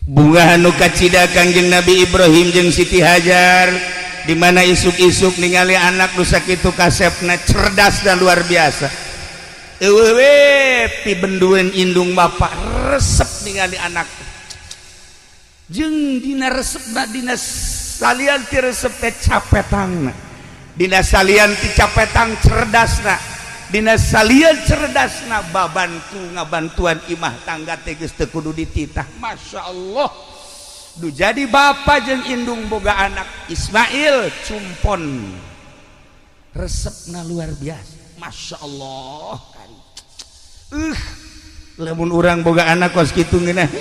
Bunga nu kacida Kangjeng Nabi Ibrahim jeung Siti Hajar, di mana isuk-isuk ningali anak nu sakitu kasepna, cerdas dan luar biasa. Eueuh we pibendueun indung bapak, resep ningali anak. Jeung dina resepna, dina salian ti resep teh capetangna, dina salian ti capetang cerdasna, dina salian cerdasna babantu ngabantuan imah tangga teh geus teu kudu dititah. Masya Allah, du jadi bapak jeung indung boga anak Ismail cumpon, resepna luar biasa. Masya Allah, lamun urang boga anak kos kitu ngeunah.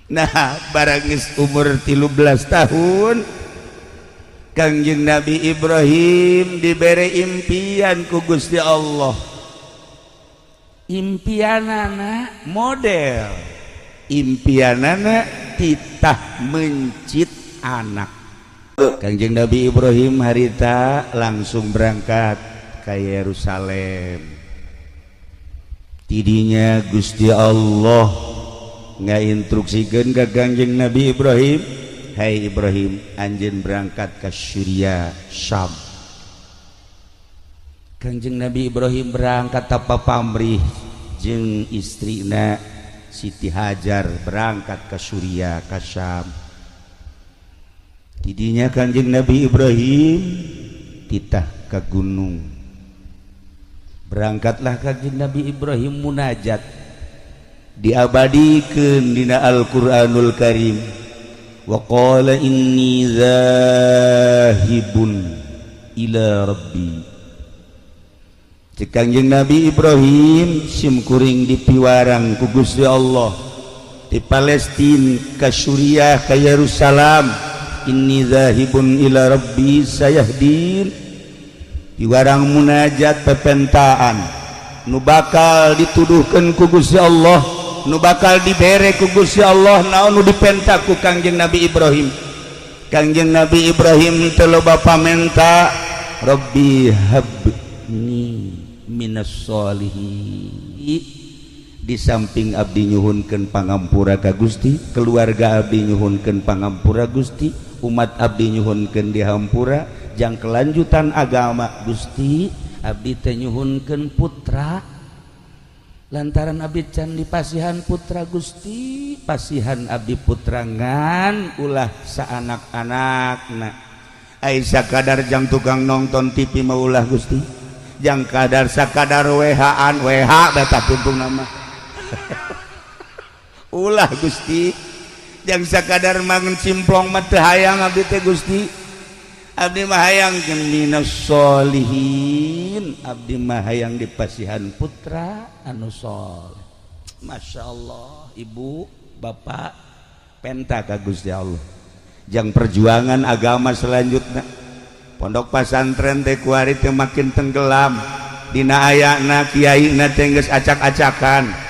Nah, barang geus umur 13 tahun, Kangjeng Nabi Ibrahim dibere impian ku Gusti Allah. Impianana model impianana titah mencit anak. Kangjeng Nabi Ibrahim harita langsung berangkat ke Yerusalem. Tidinya Gusti Allah ngainstruksikeun ka Kangjeng Nabi Ibrahim, "Hai Ibrahim, anjeun berangkat ke Syria, Syam." Kangjeng Nabi Ibrahim berangkat tanpa pamrih jeung istrina Siti Hajar, berangkat ke Suriah, ke Syam. Tidinya Kangjeng Nabi Ibrahim titah ke gunung. Berangkatlah Kangjeng Nabi Ibrahim munajat, diabadikeun dina Al-Qur'anul Karim, wa qala inni zahibun ila rabbi. Cek Kangjeng Nabi Ibrahim, sim kuring dipiwarang ku Gusti Allah di Palestina ka Suriah, ka Yerusalem. Inni zahibun ila rabbi sayahdin. Piwarang munajat, pepentaan nu bakal dituduhkan ku Gusti Allah, nu bakal dibere ku Gusti Allah. Naon nu dipenta ku Kangjeng Nabi Ibrahim? Kangjeng Nabi Ibrahim teu loba pamenta, Rabbi habni minas sholihin. Di samping abdi nyuhunkeun pangampura ka Gusti, keluarga abdi nyuhunkeun pangampura Gusti, umat abdi nyuhunkeun dihampura, jang kelanjutan agama Gusti, abdi teh nyuhunkeun putra, lantaran abdi can dipasihan putra. Gusti, pasihan abdi putra, ngan ulah saanak-anakna. Ai sakadar jang tukang nonton TV mah ulah, Gusti, jang kadar sakadar WH-an, WH beta tuntung nama ulah, Gusti. Jang sakadar mangan cimplong mah teu hayang abdi teh, Gusti. Abdi mah hayang minas solihin, abdi mah hayang dipasihan putra anu soleh. Masya Allah, ibu bapak penta ka Gusti Allah jang perjuangan agama selanjutnya. Pondok pasantren teh kuari teh makin tenggelam dina ayana kiai na teh geus acak-acakan.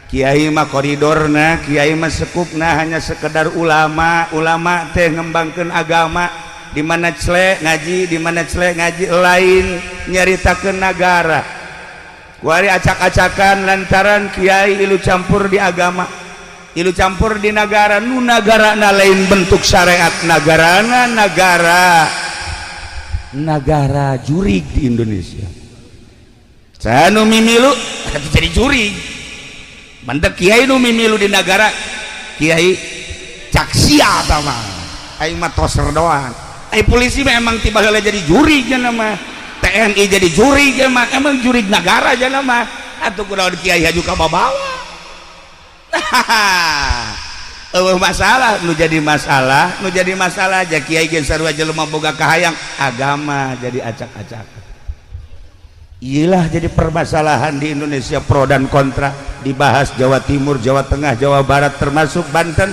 Kiai mah koridorna, kiai mah sekupna hanya sekedar ulama. Ulama teh ngembangkeun agama, di mana celek ngaji, di mana celek ngaji, lain nyaritakeun nagara. Kuari acak-acakan lantaran kiai ilu campur di agama, ilu campur di negara. Nu nagara na lain bentuk syariat, nagarana nagara nagara jurig. Di Indonesia saya nu mimilu jadi jurig mandek. Kiai nu mimilu di negara, kiai cak sia mah, aing mah toser doang. Ai polisi mah emang tiba heula jadi jurig mah, TNI jadi jurig mah, emang jurig negara aja mah. Atuh kunaon kiai haju ka babawa? Eueuh masalah. Nu jadi masalah, nu jadi masalah aja kiai ge sarua jelema boga kahayang, agama jadi acak-acak. Iyalah, jadi permasalahan di Indonesia, pro dan kontra dibahas Jawa Timur, Jawa Tengah, Jawa Barat, termasuk Banten,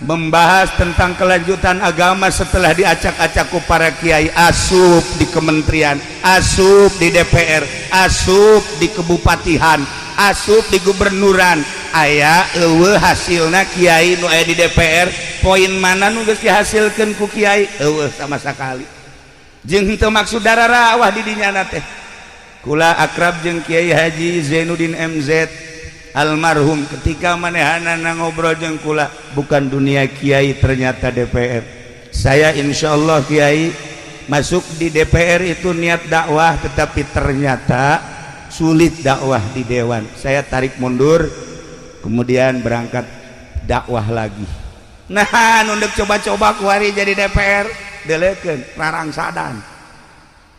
membahas tentang kelanjutan agama setelah diacak-acak ku para kiai asup di kementerian, asup di DPR, asup di kebupatihan, asup di gubernuran. Aya eueuh hasilna kiai nu aya di DPR? Poin mana nu geus dihasilkeun ku kiai? Eueuh sama sekali. Jeung henteu maksud dararawah di dinya teh. Kula akrab jeung Kiai Haji Zainuddin MZ. Almarhum ketika manehanana ngobrol jeung kula, bukan dunia kiai, ternyata DPR. Saya insya Allah, Kiai, masuk di DPR itu niat dakwah, tetapi ternyata sulit dakwah di dewan. Saya tarik mundur, kemudian berangkat dakwah lagi. Nah, nunduk coba-coba kuari jadi DPR, delekeun rarangsadan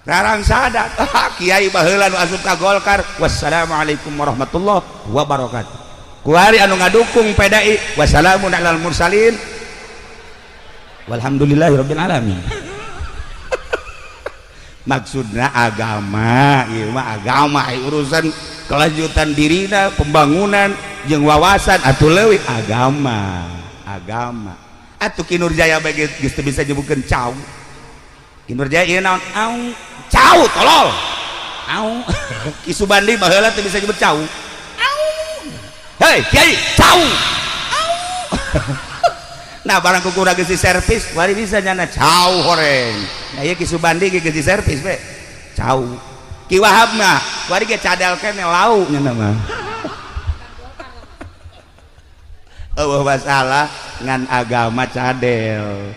rarangsadan. Ah, kiai baheula nu asup ka Golkar, wassalamualaikum warahmatullahi wabarakatuh. Kuari anu ngadukung PDI, wassalamun alal mursalin walhamdulillahirabbil alamin. Maksudnya agama ieu mah, agama urusan kelanjutan dirina, pembangunan jeung wawasan atuh leuwih agama. Agama atuh. Ki Nurjaya bae geus teu bisa nyebutkeun cau. Ki Nurjaya ieu naon? Au, cau, tolol, au. Ki Subandi baheula teu bisa nyebut cau. Au, hei kiai, cau, au. Nah, barang ku kurang geus servis, wari bisa nyana cau horeng. Nah, ieu Ki Subandi ge geus servis we cau. Ki Wahab mah wari ge cadel kene, lau nyana mah. Eueuh masalah, ngan agama cadel,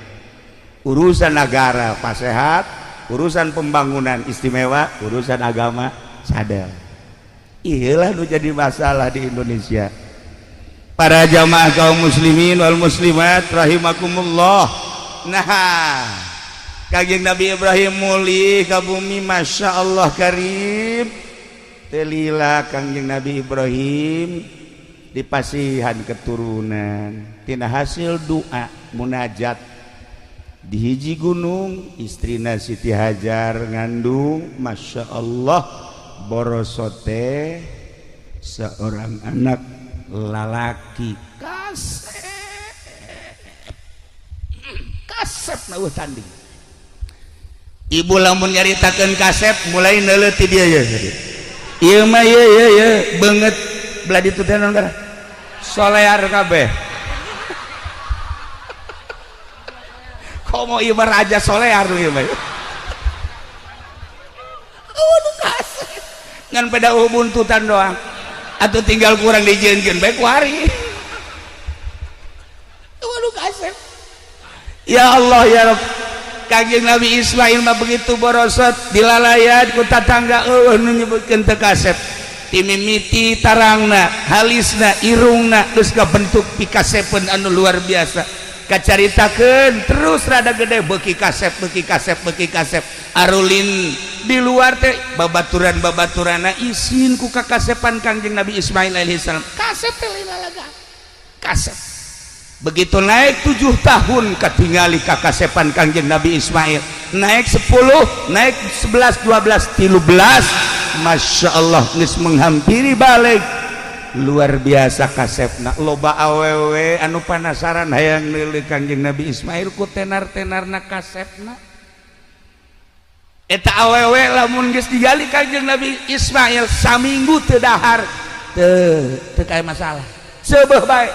urusan negara pasehat, urusan pembangunan istimewa, urusan agama cadel. Iyalah nu jadi masalah di Indonesia. Para jamaah kaum muslimin wal muslimat rahimakumullah. Nah, Kangjeng Nabi Ibrahim mulih ka bumi, Masya Allah karim. Telila Kangjeng Nabi Ibrahim dipasihan keturunan tina hasil doa munajat di hiji gunung. Istrina Siti Hajar ngandung. Masya Allah, borosote seorang anak lalaki, kasep kasep na tanding. Ibu lamun nyaritakeun kasep mulai neuleuh ti dia ya. Ieu mah ye ye ye beungeut belah ditu teh naon gara solear kabeh. Komo ieu mah raja solear ieu mah. Aduh, kasep ngan peda buntutan doang atau tinggal kurang dijieunkeun bae kuari. Waduh, kasep. Ya Allah, ya Rabb. Kangjeng Nabi Ismail mah begitu borosot dilalayan ku tatangga, eueuh nu nyebutkeun teu kasep. Timimiti tarangna, halisna, irungna geus kabentuk pikasepeun anu luar biasa. Kacaritakeun terus rada gede, beuki kasep, beuki kasep, beuki kasep. Arulin di luar teh babaturan babaturana isin ku kakasepan Kangjeng Nabi Ismail alaihissalam. Kasep teh lain lalaga kasep. Begitu naik 7 tahun, katingali kakasepan Kangjeng Nabi Ismail naik 10, naik 11, 12, 13. Masya Allah, geus menghampiri balik, luar biasa kasepna. Loba awewe anu panasaran hayang neuleuh Kangjeng Nabi Ismail ku tenar-tenarna kasepna. Eta awewe lamun geus digali Kangjeng Nabi Ismail, saminggu teu dahar teu teu kaya masalah, seubeuh bae.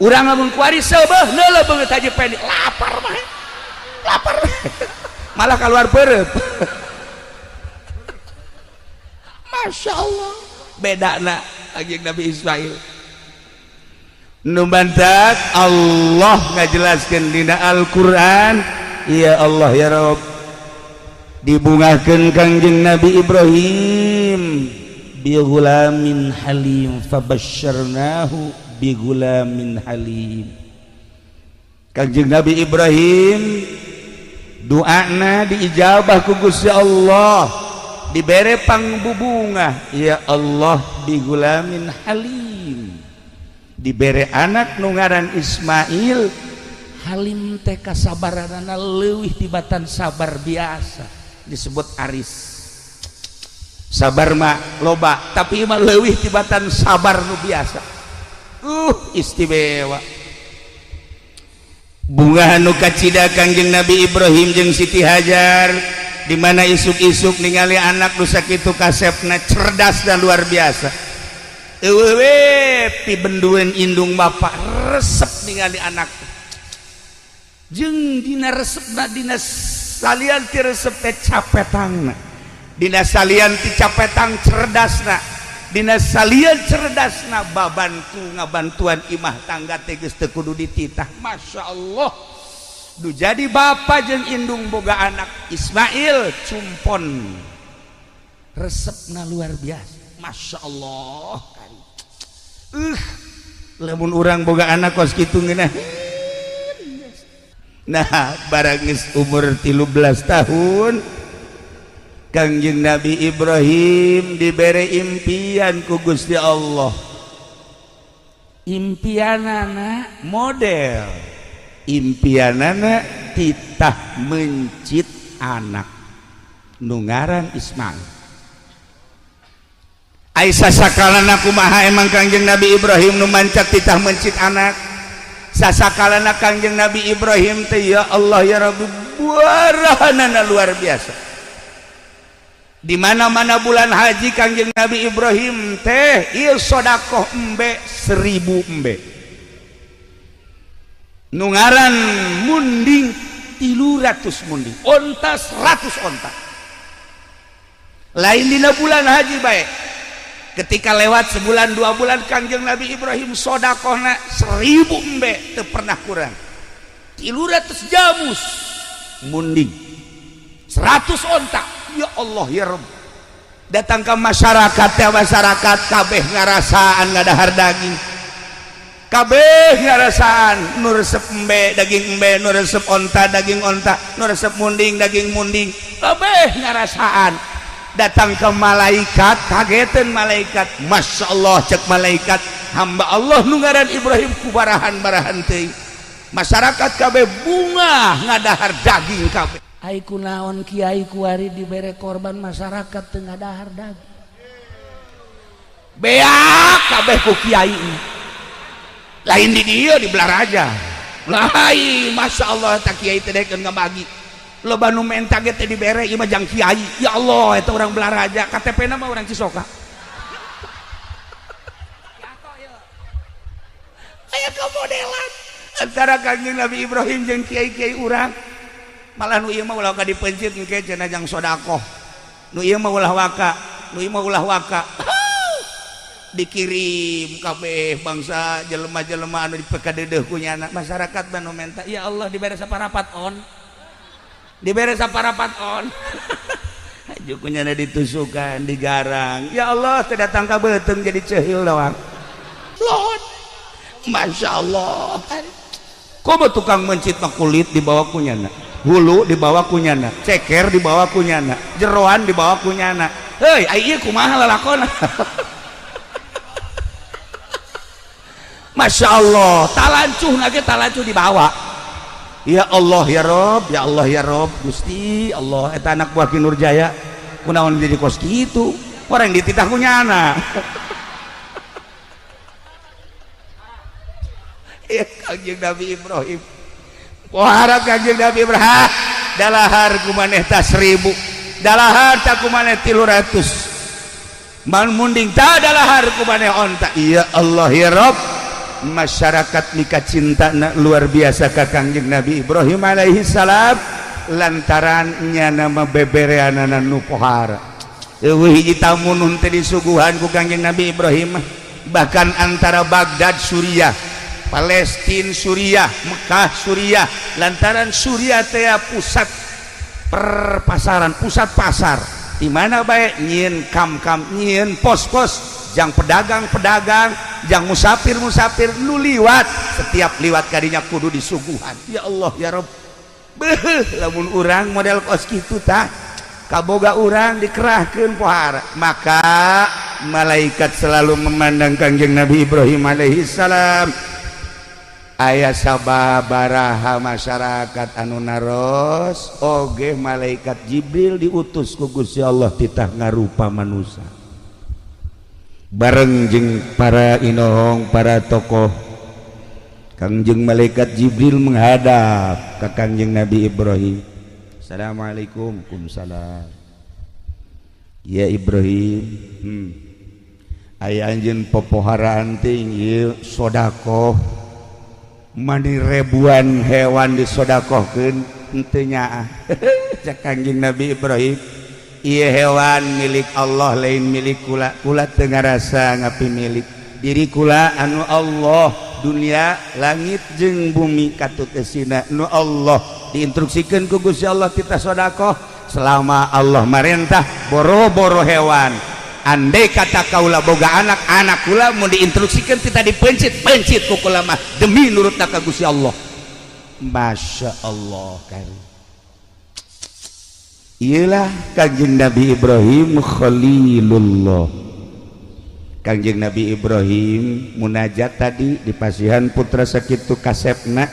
Urang lamun kuari seubeuh neuleuh beungeut Haji Pendi, lapar mah lapar, malah keluar perep. Masya Allah, beda na Kangjeng Nabi Ismail. Nu bantak Allah ngajelaskeun dina Al-Qur'an. Ya Allah, ya Rabb, dibungahkeun Kangjeng Nabi Ibrahim bi gulamin halim, fabasyarnahu bi gulamin halim. Kangjeng Nabi Ibrahim doana diijabah ku Gusti Allah, dibere pangbubungah. Ya Allah, bi gulamin halim, dibere anak nu ngaran Ismail. Halim teh kasabaranana leuwih tibatan sabar biasa, disebut aris. Sabar mah loba, tapi mah leuwih tibatan sabar nu biasa. Istimewa. Bunga anu kacida Kangjeng Nabi Ibrahim jeung Siti Hajar, di mana isuk-isuk ningali anak nu sakitu kasepna, cerdas dan luar biasa. Eueuh we pibendueun indung bapak, resep ningali anak. Jeung dina resepna, dina salian ti resep teh capetangna, dina salian ti capetang cerdasna. Dina salian cerdasna babantu ngabantuan imah tangga teh geus teu kudu dititah. Masya Allah, du jadi bapa jeung indung boga anak Ismail cumpon resepna luar biasa. Masya Allah, lamun urang boga anak kos kitu ngeunah. Nah, barang geus umur 13 tahun, Kangjeng Nabi Ibrahim dibere impian ku Gusti Allah. Impianana model, impianana titah mencit anak nu ngaran Ismail. Aisyah sakalana kumaha emang Kangjeng Nabi Ibrahim nu mancak titah mencit anak? Sasakalana Kangjeng Nabi Ibrahim teh, ya Allah ya Rabbi, buarahanana luar biasa. Di mana-mana bulan haji Kangjeng Nabi Ibrahim teh ieu sodakoh embe 1000 embe. Nu ngaran munding 300 munding, onta 100 onta. Lain dina bulan haji bae. Ketika lewat sebulan 2 bulan Kangjeng Nabi Ibrahim sodakohna 1000 embe teu pernah kurang. 300 jamus munding, 100 onta. Ya Allah ya Rabb, datang ke masyarakat ya, masyarakat kabeh ngarasaan ngadahar daging, kabeh ngarasaan nu resep embe daging embe, nu resep onta daging onta, nu resep munding daging munding, kabeh ngarasaan. Datang ke malaikat, kagetan malaikat. Masya Allah, cek malaikat, hamba Allah nu ngaran Ibrahim kubarahan-barahan teuing, masyarakat kabeh bunga ngadahar daging kabeh. Ai kunaon kiai kuari dibere korban masyarakat teu ngadahar daging? Beak kabeh ku kiai. Lain di dieu, di Balaraja lain. Masya Allah, tak kiai teh dekeun ngabagi, loba nu menta ge teh dibere. Ieu mah jang kiai. Ya Allah, eta urang Balaraja, KTP na mah urang Cisoka. Aya kemodelan antara Kangjeng Nabi Ibrahim jeung kiai-kiai urang. Malah nu ieu mah ulah ka dipencit, engke cenah jang sodakoh, nu ieu mah ulah waka, nu ieu mah ulah waka. Dikirim kabeh bangsa jelema-jelema anu dipekadeudeeh ku nyana. Masyarakat banu menta, ya Allah, dibere saparapat on, dibere saparapat on. Haju ku nyana ditusukan, digarang. Ya Allah, teu datang ka beuteung jadi ceuhil doang lot. Masya Allah, komo tukang mencit mah kulit dibawa ku nyana, hulu dibawa ku nyana, ceker dibawa ku nyana, jeroan dibawa ku nyana. Heuy, ai ieu kumaha lalakona? Masya Allah, talancuh nage talancuh dibawa. Ya Allah ya Rob, ya Allah ya Rob, Gusti Allah, eta anak buah Ki Nurjaya kunaon jadi kos kitu? Orang dititah ku nyana. Ya Kangjeng Nabi Ibrahim, pohara Kangjeng Nabi Ibrahim, dalahar kumaneh ta 1000, dalahar ta kumaneh 300 man munding, ta dalahar kumaneh onta. Ya Allah ya Rob, masyarakat mika cinta luar biasa ka Kangjeng Nabi Ibrahim alaihi salam lantaran nyana mah bebereanana nu pohara. Eueuh hiji tamu nu teu disuguhan ku Kangjeng Nabi Ibrahim. Bahkan antara Baghdad Suriah, Palestina Suriah, Mekah Suriah, lantaran Suriah teh pusat perpasaran, pusat pasar di mana bae nyieun kam-kam, nyieun pos-pos jang pedagang-pedagang, jang musafir-musafir nu liwat. Setiap liwat kadinya kudu disuguhan. Ya Allah ya Rob, beuh, lamun urang model kos kitu tah kaboga urang dikerahkeun pohara. Maka malaikat selalu memandang Kangjeng Nabi Ibrahim alaihi salam. Aya sababaraha masyarakat anu naros oge, malaikat Jibril diutus ku Gusti Allah titah ngarupa manusia bareng jeung para inohong, para tokoh. Kangjeng malaikat Jibril menghadap ke Kangjeng Nabi Ibrahim. Assalamualaikum. Waalaikumsalam. Ya Ibrahim, aya anjeun popoharaan ting ieu sodakoh mani ribuan hewan disodakohkeun henteu nyaah. Cak Kangjeng Nabi Ibrahim, Ieu hewan milik Allah lain milik kula. Kula teu ngarasa ngapi milik diri kula anu Allah, dunia langit jeung bumi katut esina nu Allah. Diinstruksikeun ku Gusti Allah titah sedekah selama Allah marentah boro-boro hewan. Andai kata kaula boga anak, anak kula mun diinstruksikeun titah dipencit, pencit ku kula mah demi nurutna ka Gusti Allah. Masya Allah kari. Iyalah Kangjeng Nabi Ibrahim Khalilullah. Kangjeng Nabi Ibrahim munajat tadi di pasihan putra sakitu kasepna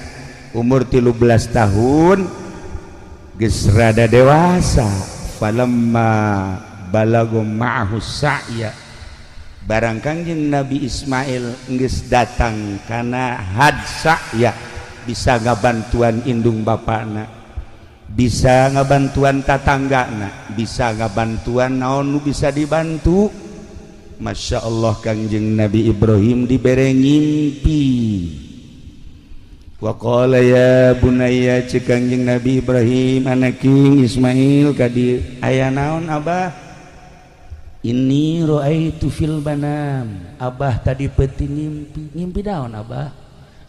umur 13 tahun geus rada dewasa. Falamma balagu ma'ahu sa'ya, barang Kangjeng Nabi Ismail geus datang kana had sa'ya, bisa ngabantuan indung bapana, bisa ngabantuan tatanggana, bisa ngabantuan naon nu bisa dibantu. Masya Allah Kangjeng Nabi Ibrahim dibere ngimpi. Wa qala ya bunayya, ceuk Kangjeng Nabi Ibrahim, anaking Ismail kadi aya naon abah? Inni ra'aitu fil manam, abah tadi peuting ngimpi. Ngimpi naon abah?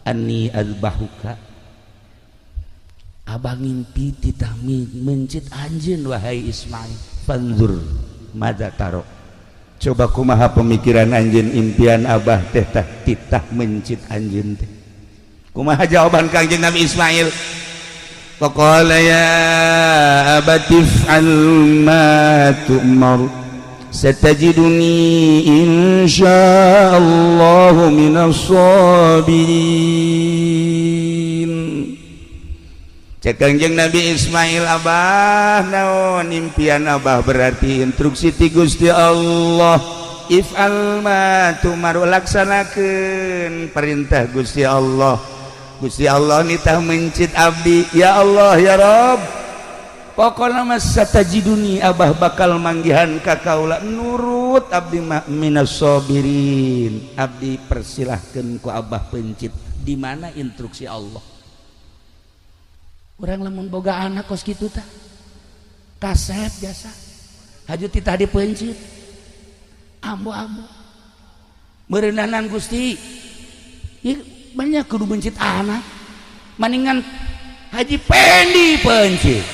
Anni azbahuka, abah ngimpi titah mencit anjeun wahai Ismail. Fanzur madza taro, coba kumaha pemikiran anjeun, impian abah teh tah titah mencit anjeun teh. Kumaha jawaban Kangjeng Nabi Ismail? Faqala ya abati if'al ma tu'mar satajiduni insyaallahu minas sabirin. Cek Kangjeng Nabi Ismail, abah naon impian abah? Berarti instruksi ti Gusti Allah, if'al ma tu'mar, laksanakeun perintah Gusti Allah. Gusti Allah nitah mencit abdi, ya Allah ya Rob, pokokna mah satajiduni, abah bakal manggihan ka kaula nurut abdi mah minas sabirin. Abdi persilahkeun ku abah pencit. Di mana instruksi Allah? Urang lamun boga anak kos kitu tah kasep biasa haju titah dipencit ambo-ambo meureunanan Gusti. Ieu banyak kudu mencit anak, maningan Haji Pendi pencit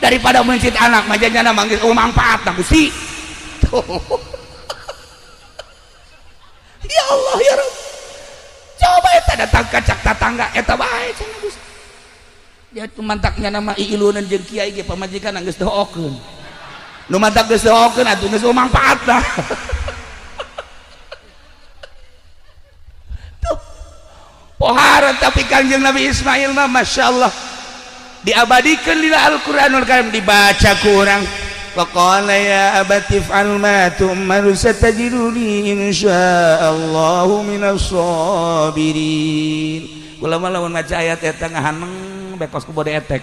daripada mencit anak majanya manggil oh manfaat nah Gusti. Tuh. Ya Allah ya Rabb, coba eta datang ka cak tatangga eta bae cenah Gusti. Dia tuh mantaknya nama iilunan jeung kiai ge pamajikan geus doakeun. Nu mantak geus doakeun atuh geus mangfaatna. Tuh. Pohara tapi Kangjeng Nabi Ismail mah Masya Allah diabadikeun dina Al-Qur'anul Karim, dibaca ku urang. Faqala ya abati if'al ma tu'mar satajiduni insyaallahu minas sabirin. Kula mah lamun maca ayat eta ngahaneng bekos ku bode etek.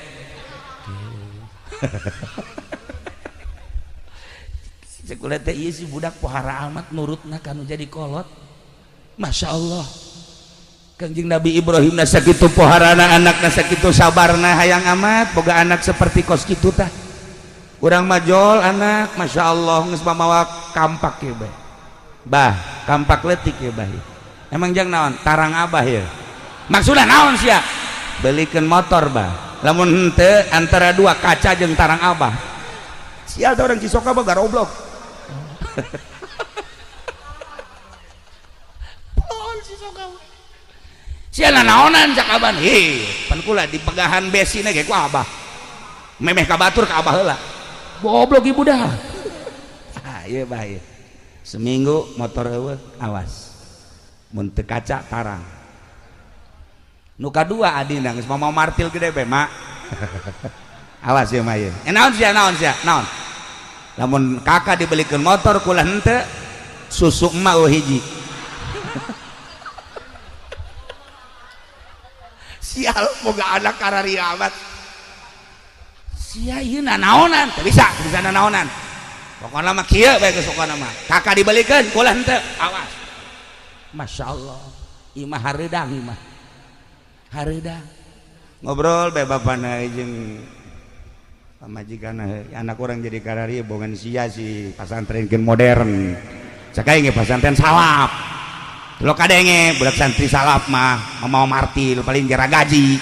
Cek kula teh ieu si budak pohara amat nurutna kanu jadi kolot. Masya Allah. Kangjeng Nabi Ibrahim na sakitu poharana anakna sakitu sabarna, hayang amat boga anak seperti kos kitu tah. Urang majol anak Masya Allah geus mamawa kampak ieu bae. Bah, kampak leutik ieu bah. Emang jang naon? Tarang abah ieu. Maksudna naon sia? Belikan motor bah, lamun henteu antara dua kaca jeung tarang abah. Sial teh orang Cisoka mah garoblok. Pohon Cisoka sial naonan cak aban. Hi pan kula dipegahan besina ge ku abah, memeh ka batur ka abah heula. Goblok ibu dah. Ah ieu bah ieu seminggu motor eueuh, awas mun teu kaca tarang. Nu kadua adina geus mama martil gede be mak. Awas ya mah ieu. Naon sia, naon sia, naon? Lamun kakak dibelikeun motor kula henteu, susu emak eueuh hiji. Sial boga anak kararia amat. Sia ieu nanaonan, teu bisa, teu bisa nanaonan. Pokona mah kieu bae geus pokona mah. Kakak dibelikeun kula henteu, awas. Masya Allah, ieu mah hareudang ieu mah. Hareudang. Ngobrol bae bapana jeung Pamajikan anak orang jadi karari bongan sia si pasantrenkeun modern. Cek aing ge pasantren salaf. Lo kadenge budak santri salaf mah mau martil paling jera gaji.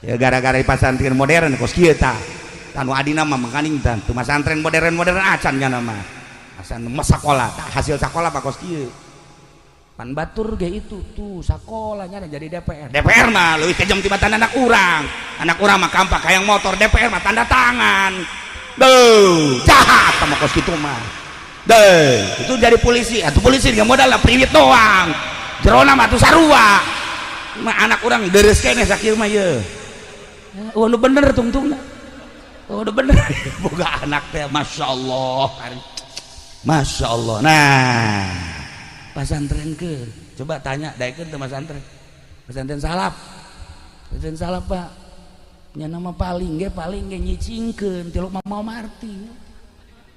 Ya gara-gara di pasantren modern kos kieu tah. Tanu adina mah mangkaning tah teu masantren modern-modern acan nya mah. Asan sakola tah hasil sakola mah kos kieu. Pan batur ge itu tuh sakolanya jadi DPR. DPR mah leuwih kejam tibatan anak urang. Anak urang mah kampak hayang motor, DPR mah tanda tangan. Duh, jahat sama kos kitu mah. Deh, itu jadi polisi. Atuh polisi nggak modal lah priwit doang. Jerona mah tuh sarua. Mah anak urang deres keneh sakieu mah ye. Oh, nu bener tungtungna. Oh, udah bener. Boga anak teh Masya Allah. Masya Allah. Nah, pasantren ke coba tanya daekeun teu pasantren. Pesantren salaf. Pesantren salaf, Pak. Nya nama paling ge nyicingkeun tilok mau marti.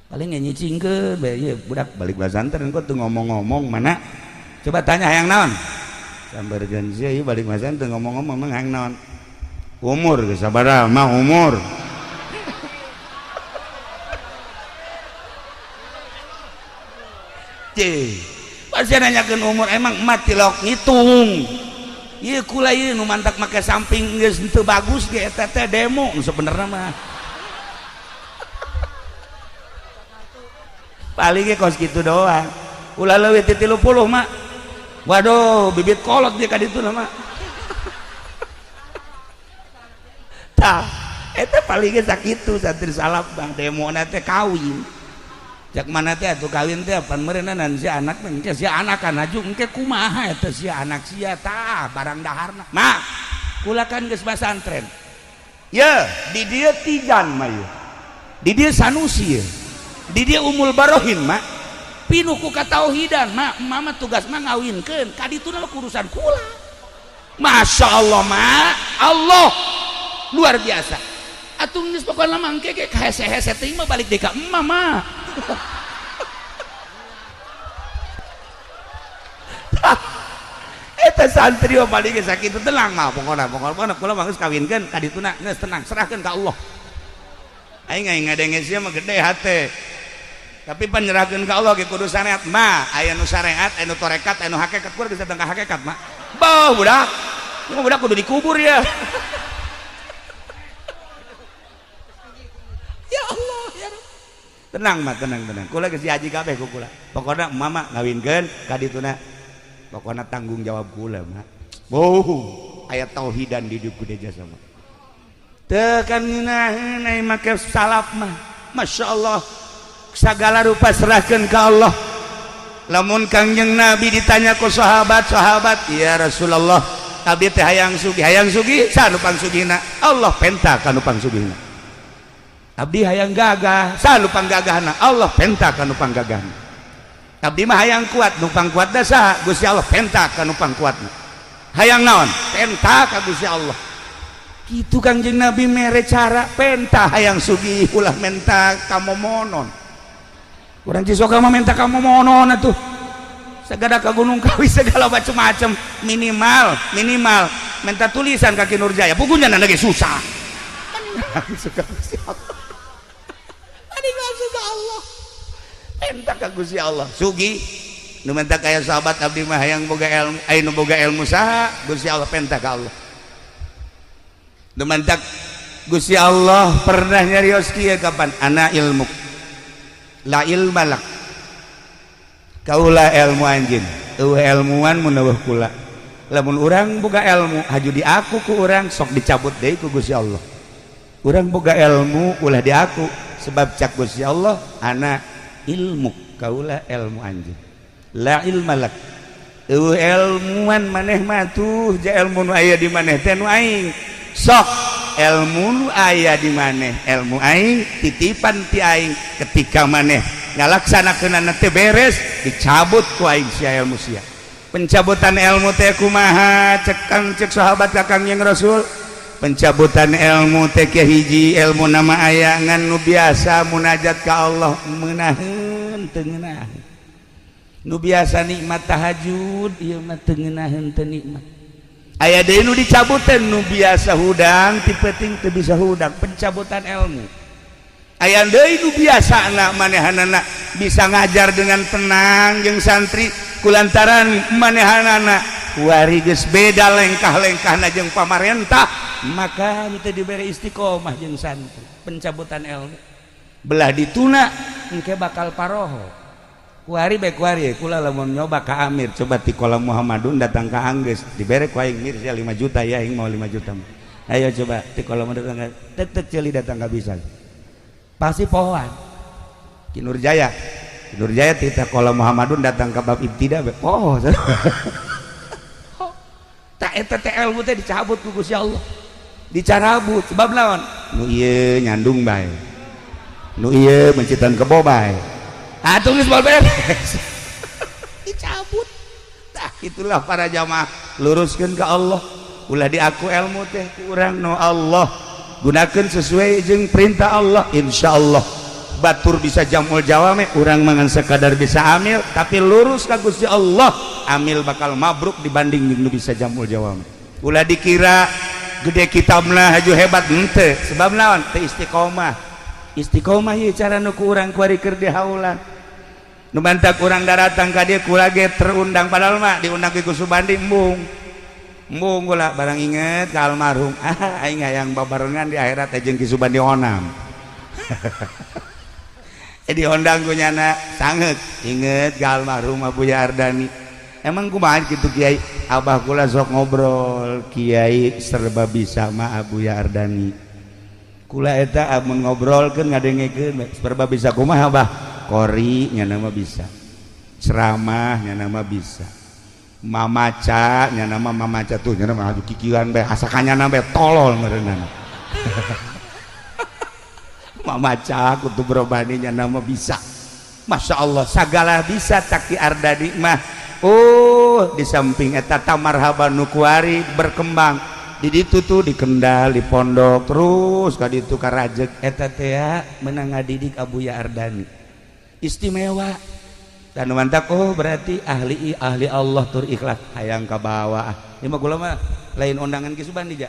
Paling ge nyicingkeun bae ieu budak balik pasantren kok teu ngomong-ngomong mana? Coba tanya hayang naon? Sambarkeun sia ieu balik pasantren ngomong-ngomong mah hayang naon? Umur geus sabaraha mah umur. Cih, pasti nanyakeun umur emang emak tilok ngitung. Ieu kula ieu nu mantak make samping geus teu bagus ge eta teh demo nu sebenarna mah. Paling ge kos kitu doang. Ulah leuwih ti 30 mah. Waduh, bibit kolot dia ka ditu mah. Tah, eta paling ge sakitu santri salaf bang demona teh kawin. Cak mana teh atuh kawin teh pan meureunna si anak teh engke si anak kan aju engke kumaha eta si anak sia tah barang daharna. Mak, kula kan geus pasantren. Ye, di dieu Tijan mah ye. Di dieu Sanusi ye. Di dieu Umul Barohin mak. Pinuh ku katauhidan mak, mama tugas mah ngawinkeun ka dituna mah urusan kula. Masya Allah mak, Allah luar biasa. Atuh geus pokona mah engke ge kahese-hese teuing mah balik deui ka emak mah. Eta santri mah paling geus sakitu tenang mah pokona pokona kula mah geus kawinkeun ka dituna geus tenang serahkeun ka Allah. Aing aing ngadenge sia mah gede hate. Tapi panyerahkeun ka Allah ge kudu syariat mah, aya nu syariat, aya nu tarekat, aya nu hakikat, kula geus datang ka hakikat mah. Beuh budak. Ieu mah budak kudu dikubur ya. Ya Allah ya Rabb. Tenang mah tenang tenang. Kula geus diaji kabeh ku kula. Pokona mama ngawinkeun ka dituna. Pokona tanggung jawab kula mah. Boh, aya tauhidan di dieu kudu jasa mah. Teu kan ngeunaheun ai make salaf mah. Masya Allah. Segala rupa serahkeun ka Allah. Lamun Kangjeng Nabi ditanya ku sahabat-sahabat, "Ya Rasulullah, abdi teh hayang sugih saha nu pangsugihna?" Allah penta ka nu pangsugihna. Abdi hayang gagah, saha nu panggagahna? Allah penta ka nu panggagahna. Abdi mah hayang kuat, nu pangkuatna saha? Gusti Allah penta ka nu pangkuatna. Hayang naon? Penta ka Gusti Allah. Kitu Kangjeng Nabi mere cara penta hayang sugih ulah menta kamomonon. Urang Cisoka mah menta kamomonon atuh. Segala ka Gunung Kawi segala macem-macem minimal minimal menta tulisan ka Ki Nurjaya pugunya lagi susah. Suka Gusti Allah. Langsung ke Allah. Penta ka Gusti Allah. Sugi nu menta kaya sahabat abdi mah hayang boga ilmu, aya nu boga ilmu saha? Gusti Allah penta ka Allah. Nu menta Gusti Allah pernah nyarios kieu kapan? Ana ilmu. La ilma lak. Kaula ilmu anjeun. Eueuh ilmuan mun eueuh kula. Lamun urang boga ilmu haju diaku ku urang sok dicabut deui ku Gusti Allah. Urang boga ilmu ulah diaku sebab cak Gusti Allah ana ilmu kaula ilmu anjeun. La ilma lak. Eueuh ilmuan maneh mah tuh ja ilmu nu aya di maneh teh nu aing. Sok ilmu nu aya di maneh, ilmu aing titipan ti aing ketika maneh ngalaksanakeunana teh beres dicabut ku aing sia ilmu sia. Pencabutan ilmu teh kumaha cek kang cek sahabat ka Kangjeng Rasul? Pencabutan ilmu teh hiji ilmu nama aya ngan nu biasa munajat ka Allah meunaheun teu ngeunaheun. Nu biasa nikmat tahajud ieu mah teu ngeunaheun teu nikmat. Aya deui nu dicabutan, nu biasa hudang ti peuting teu bisa hudang, pencabutan ilmu. Aya deui nu biasa anak manehanana bisa ngajar dengan tenang jeung santri, kulantaran manehanana kuari geus beda lengkah-lengkahna jeung pamarentah, maka teu dibere istiqomah jeung santri, pencabutan ilmu. Belah dituna engke bakal paroho. Kuari bae, kuari kula lamun nyoba ka Amir, coba ti kolam Muhammadun datang ka Anggeus, dibere ku aing, "Mir, sia 5 juta ya, aing mau 5 juta." Ayo coba ti kolam datang ka tek tek ceuli datang ka bisa, pasti pohoan. Ki Nurjaya, Ki Nurjaya ti kolam Muhammadun datang ka bab ibtida bae poho. Tak eta teh ilmu teh dicabut ku Gusti Allah, dicarabut. Sebab naon? Nu ieu nyandung bae, nu ieu mencitan kebo bae, atuh geus moal beres, dicabut. Tah, itulah para jamaah, luruskeun ka Allah. Ulah diaku ilmu teh ku urang, no Allah gunakeun sesuai jeung perintah Allah. Insyaallah batur bisa jamul jawame, urang mangan sekadar bisa amil, tapi lurus ka Gusti Allah, amil bakal mabruk dibanding jeung nu bisa jamul jawame. Ulah dikira gede kitabna haju hebat, henteu. Sebab naon? Teu istiqomah. Istiqomah ieu cara nu ku urang kuari keur dihaulan. Nu mantak urang daratang ka dieu, kula ge terundang, padahal mah diundang ku Subandi embung embung. Kula barang inget ka almarhum, ah, aing hayang babarengan di akhirat jeung Ki Subandi Onam. Diundang ku nyana sanget inget ka almarhum Abuya Ardani. Emang kumaha kitu, Kiai? Abah kula sok ngobrol, Kiai serba bisa mah Abuya Ardani. Kula eta amun ngobrolkeun, ngadengekeun, serba bisa kumaha, Abah? Qori nyana mah bisa, ceramah nyana mah bisa, mamaca nyana mah, mamaca tuh nyana mah aju kikieuan bae, asa kanyana bae tolol meureunana. Mamaca kutub robani nyana mah bisa. Masya Allah, sagala bisa Taki Ardani mah. Oh, di samping eta marhaban nu kuari berkembang di ditu tuh, di Kendal, di pondok, terus ka ditu ka Rajeg eta teh menang ngadidik Abuya Ardani istimewa dan mantak. Oh, berarti ahli ahli Allah tur ikhlas, hayang ka bawah. Ieu mah kula mah lain undangan Ki Subandi ja,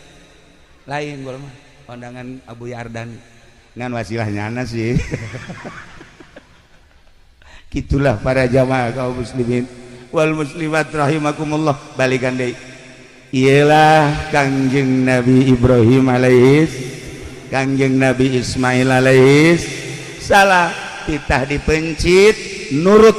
lain, kula mah undangan Abuya Ardani ngan wasilah nyana sih. Gitulah para jamaah kaum muslimin wal muslimat rahimakumullah. Balikan deui, iyalah Kangjeng Nabi Ibrahim alaihis, Kangjeng Nabi Ismail alaihis salam, titah dipencit nurut.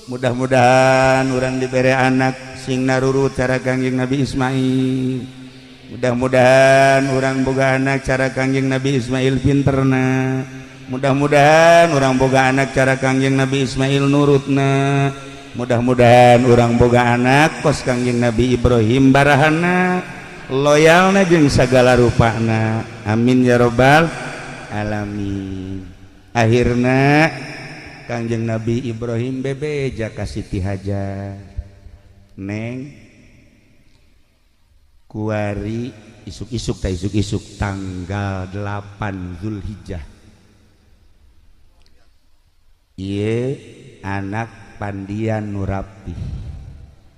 Mudah-mudahan urang diberi anak sing narurut cara Kangjeng Nabi Ismail. Mudah-mudahan urang boga anak cara Kangjeng Nabi Ismail pinterna. Mudah-mudahan urang boga anak cara Kangjeng Nabi Ismail nurutna. Mudah-mudahan urang boga anak kos Kangjeng Nabi Ibrahim barahana, loyalna jeung sagala rupana. Amin ya robbal alamin. Akhirna Kangjeng Nabi Ibrahim bebeja ka Siti Hajar, "Neng, kuari isuk-isuk ta, isuk-isuk tanggal 8 Zulhijjah ieu anak pandian nu rapih.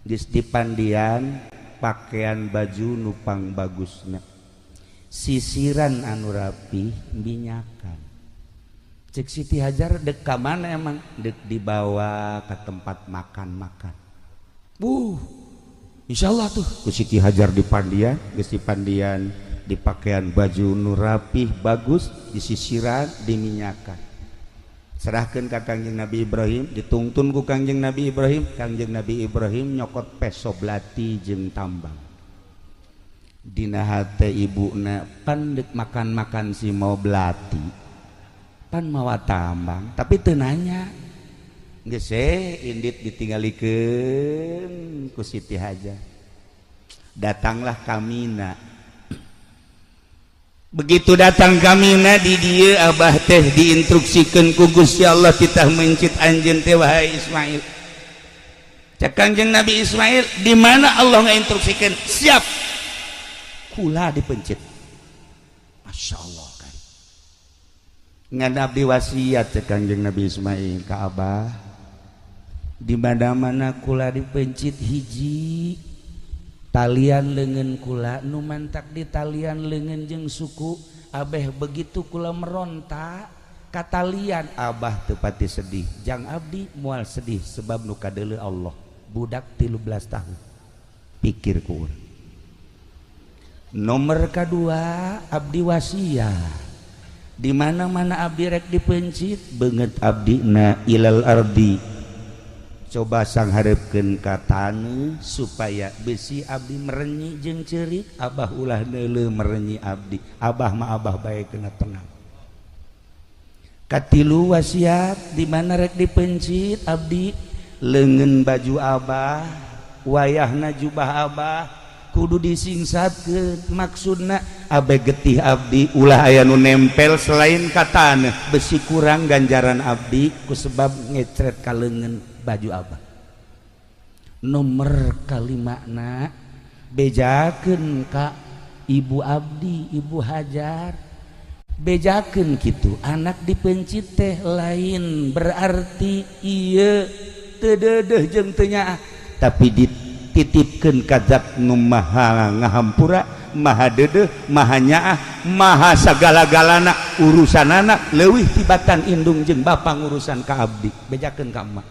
Geus dipandian, pakaian baju nupang bagusna, sisiran anu rapi, minyakan." Cek Siti Hajar, "Dek ka mana emang?" "Dek dibawa ke tempat makan-makan." Insya Allah tuh ku Siti Hajar dipandian. Geus dipandian, dipakaian baju nu rapih bagus, disisiran, diminyakan, serahkan ke Kangjeng Nabi Ibrahim. Ditungtun ku Kangjeng Nabi Ibrahim. Kangjeng Nabi Ibrahim nyokot peso belati jeung tambang. Dina hate ibuna, "Pan dek makan-makan si mau belati, pan mawa tambang." Tapi teu nanya. Geus indit ditinggalikeun ku Siti Hajar. Datanglah Kamina. Begitu datang Kamina di dieu, Abah teh diinstruksikan ku Gusti Allah, titah mencit anjeun teh, wahai Ismail. Cek Kangjeng Nabi Ismail, "Di mana Allah ngainstruksikan?" "Siap, kula dipencit." Masya Allah kan, "Ngan abdi wasiat," cek Kangjeng Nabi Ismail ka Abah, "di mana-mana kula dipencit, hiji Talian leungeun kula nu mantak di talian leungeun jeung suku abeh begitu kula meronta katalian abah teu pati sedih jang abdi moal sedih sebab nu kadeuleu Allah budak 13 tahun pikir ku urang. Nomor kedua abdi wasiat di mana-mana abdi rek dipencit beungeut abdi na ilal ardi coba sangharepkeun ka taneuh supaya besi abdi merenyi jeung ceurik abah ulah neuleuh merenyi abdi abah mah abah bae kena tenang. Katilu wasiat di mana rek dipencit abdi leungeun baju abah wayahna jubah abah kudu disingsatkeun maksudna abe getih abdi ulah aya nu nempel selain ka taneuh besi kurang ganjaran abdi ku sebab ngecret ka leungeun baju abah. Nomor kalimana bejakeun ka ibu abdi ibu Hajar bejakeun kitu anak dipencit teh lain berarti ieu teu deudeuh jeung teu nyaah tapi dititipkeun ka zat nu maha ngahampura maha deudeuh maha nyaah maha sagala-galana urusanana leuwih tibatan indung jeung bapa ngurusan ka abdi bejakeun ka emak.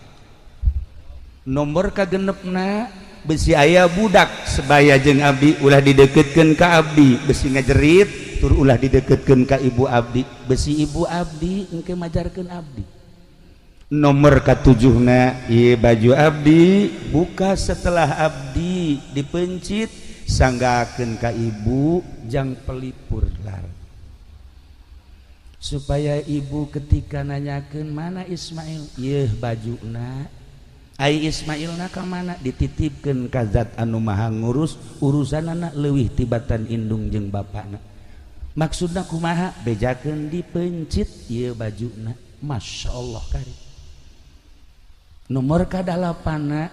Nomor kagenepna besi aya budak sebaya jeung abdi ulah dideketkeun ka abdi besi ngajerit tur ulah dideketkeun ka ibu abdi besi ibu abdi engke majarkeun abdi. Nomor katujuhna ieu baju abdi buka setelah abdi dipencit sanggakeun ka ibu jang pelipur lar supaya ibu ketika nanyakeun mana Ismail ieu bajuna ai Ismailna ka mana dititipkeun ka zat anu maha ngurus urusanana leuwih tibatan indung jeung bapana. Maksudna kumaha bejakeun dipencit ieu bajuna. Masya Allah kari. Nomor kadalapana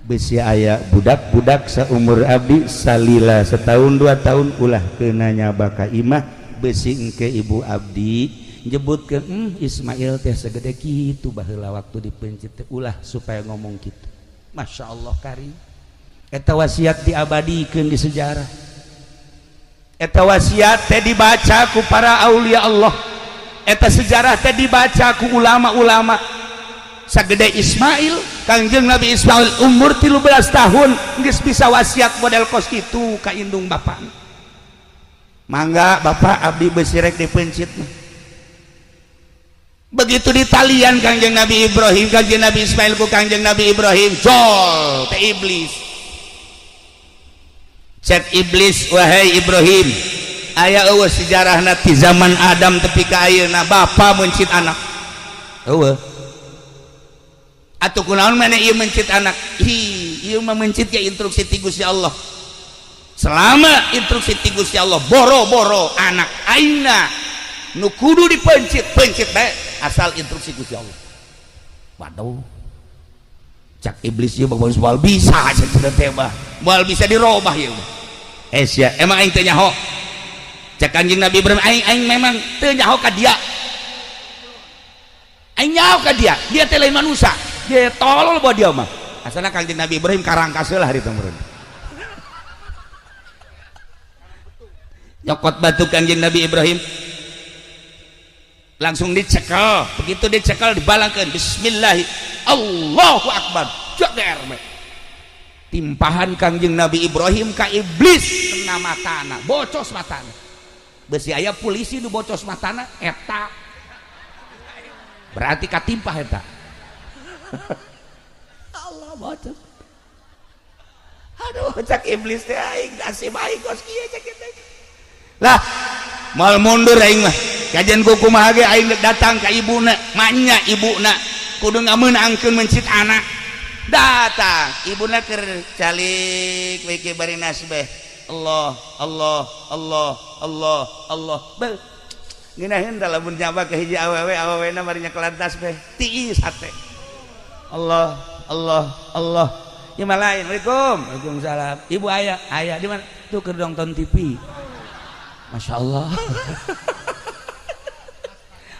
besi aya budak-budak saumur abdi salila setahun 2 tahun ulah kena nyaba ka imah besi engke ibu abdi nyebutkeun Ismail teh segede kitu baheula waktu dipencit teh ulah supaya ngomong kitu. Masya Allah kari. Eta wasiat diabadikeun di sejarah. Eta wasiat teh dibaca ku para aulia Allah. Eta sejarah teh dibaca ku ulama-ulama. Sagede Ismail, Kangjeng Nabi Ismail umur 13 tahun geus bisa wasiat model kos kitu ka indung bapak. Mangga bapak abdi besi rek dipencit mah. Begitu ditalian Kangjeng Nabi Ibrahim, Kangjeng Nabi Ismail ku Kangjeng Nabi Ibrahim, jol teh iblis. Cek iblis, wahai Ibrahim, aya eueuh sejarahna ti zaman Adam tepi ka ayeuna bapa mencit anak. Eueuh. Atuh kunaon maneh ieu mencit anak? Hi, ieu mah mencit ya instruksi ti Gusti Allah. Selama instruksi ti Gusti Allah boro-boro anak aingna nu kudu dipencit, pencit bae asal instruksi Gusti Allah. Waduh. Cak iblis ieu bagus moal bisa cenah teh mah. Moal bisa dirobah ieu mah. Eh sia, emang aing teu nyaho. Cak Kanjeng Nabi Ibrahim aing aing memang teu nyaho ka dia. Aing nyaho ka dia, dia teh lain manusia. Dia tolol buat dia mah. Asalna Kanjeng Nabi Ibrahim karangkas lah hari meureun. Nyokot batu Kanjeng Nabi Ibrahim langsung dicekel, begitu dicekel dibalangkeun bismillah Allahu akbar jager timpahan Kangjeng Nabi Ibrahim ka iblis kena matana bocos matana besi aya polisi nu bocos matana eta berarti katimpah eta. Allah bocos aduh cak iblis teh aing nasib aing kos kieu cak teh lah moal mundur aing mah kajian kuku kumaha ge aing datang ka ibuna manya ibuna kudu ngameunangkeun mencit anak datang ibuna keur calik we ke bari nasbeh Allah Allah Allah Allah Allah beuh ngeunaheun da lamun nyaba ka hiji awewe awewena bari nyekelan tasbeh tiis hate Allah Allah Allah ieu mah lain. Waalaikum waalaikumsalam ibu aya aya di mana tuh keur nonton TV. Masya Allah.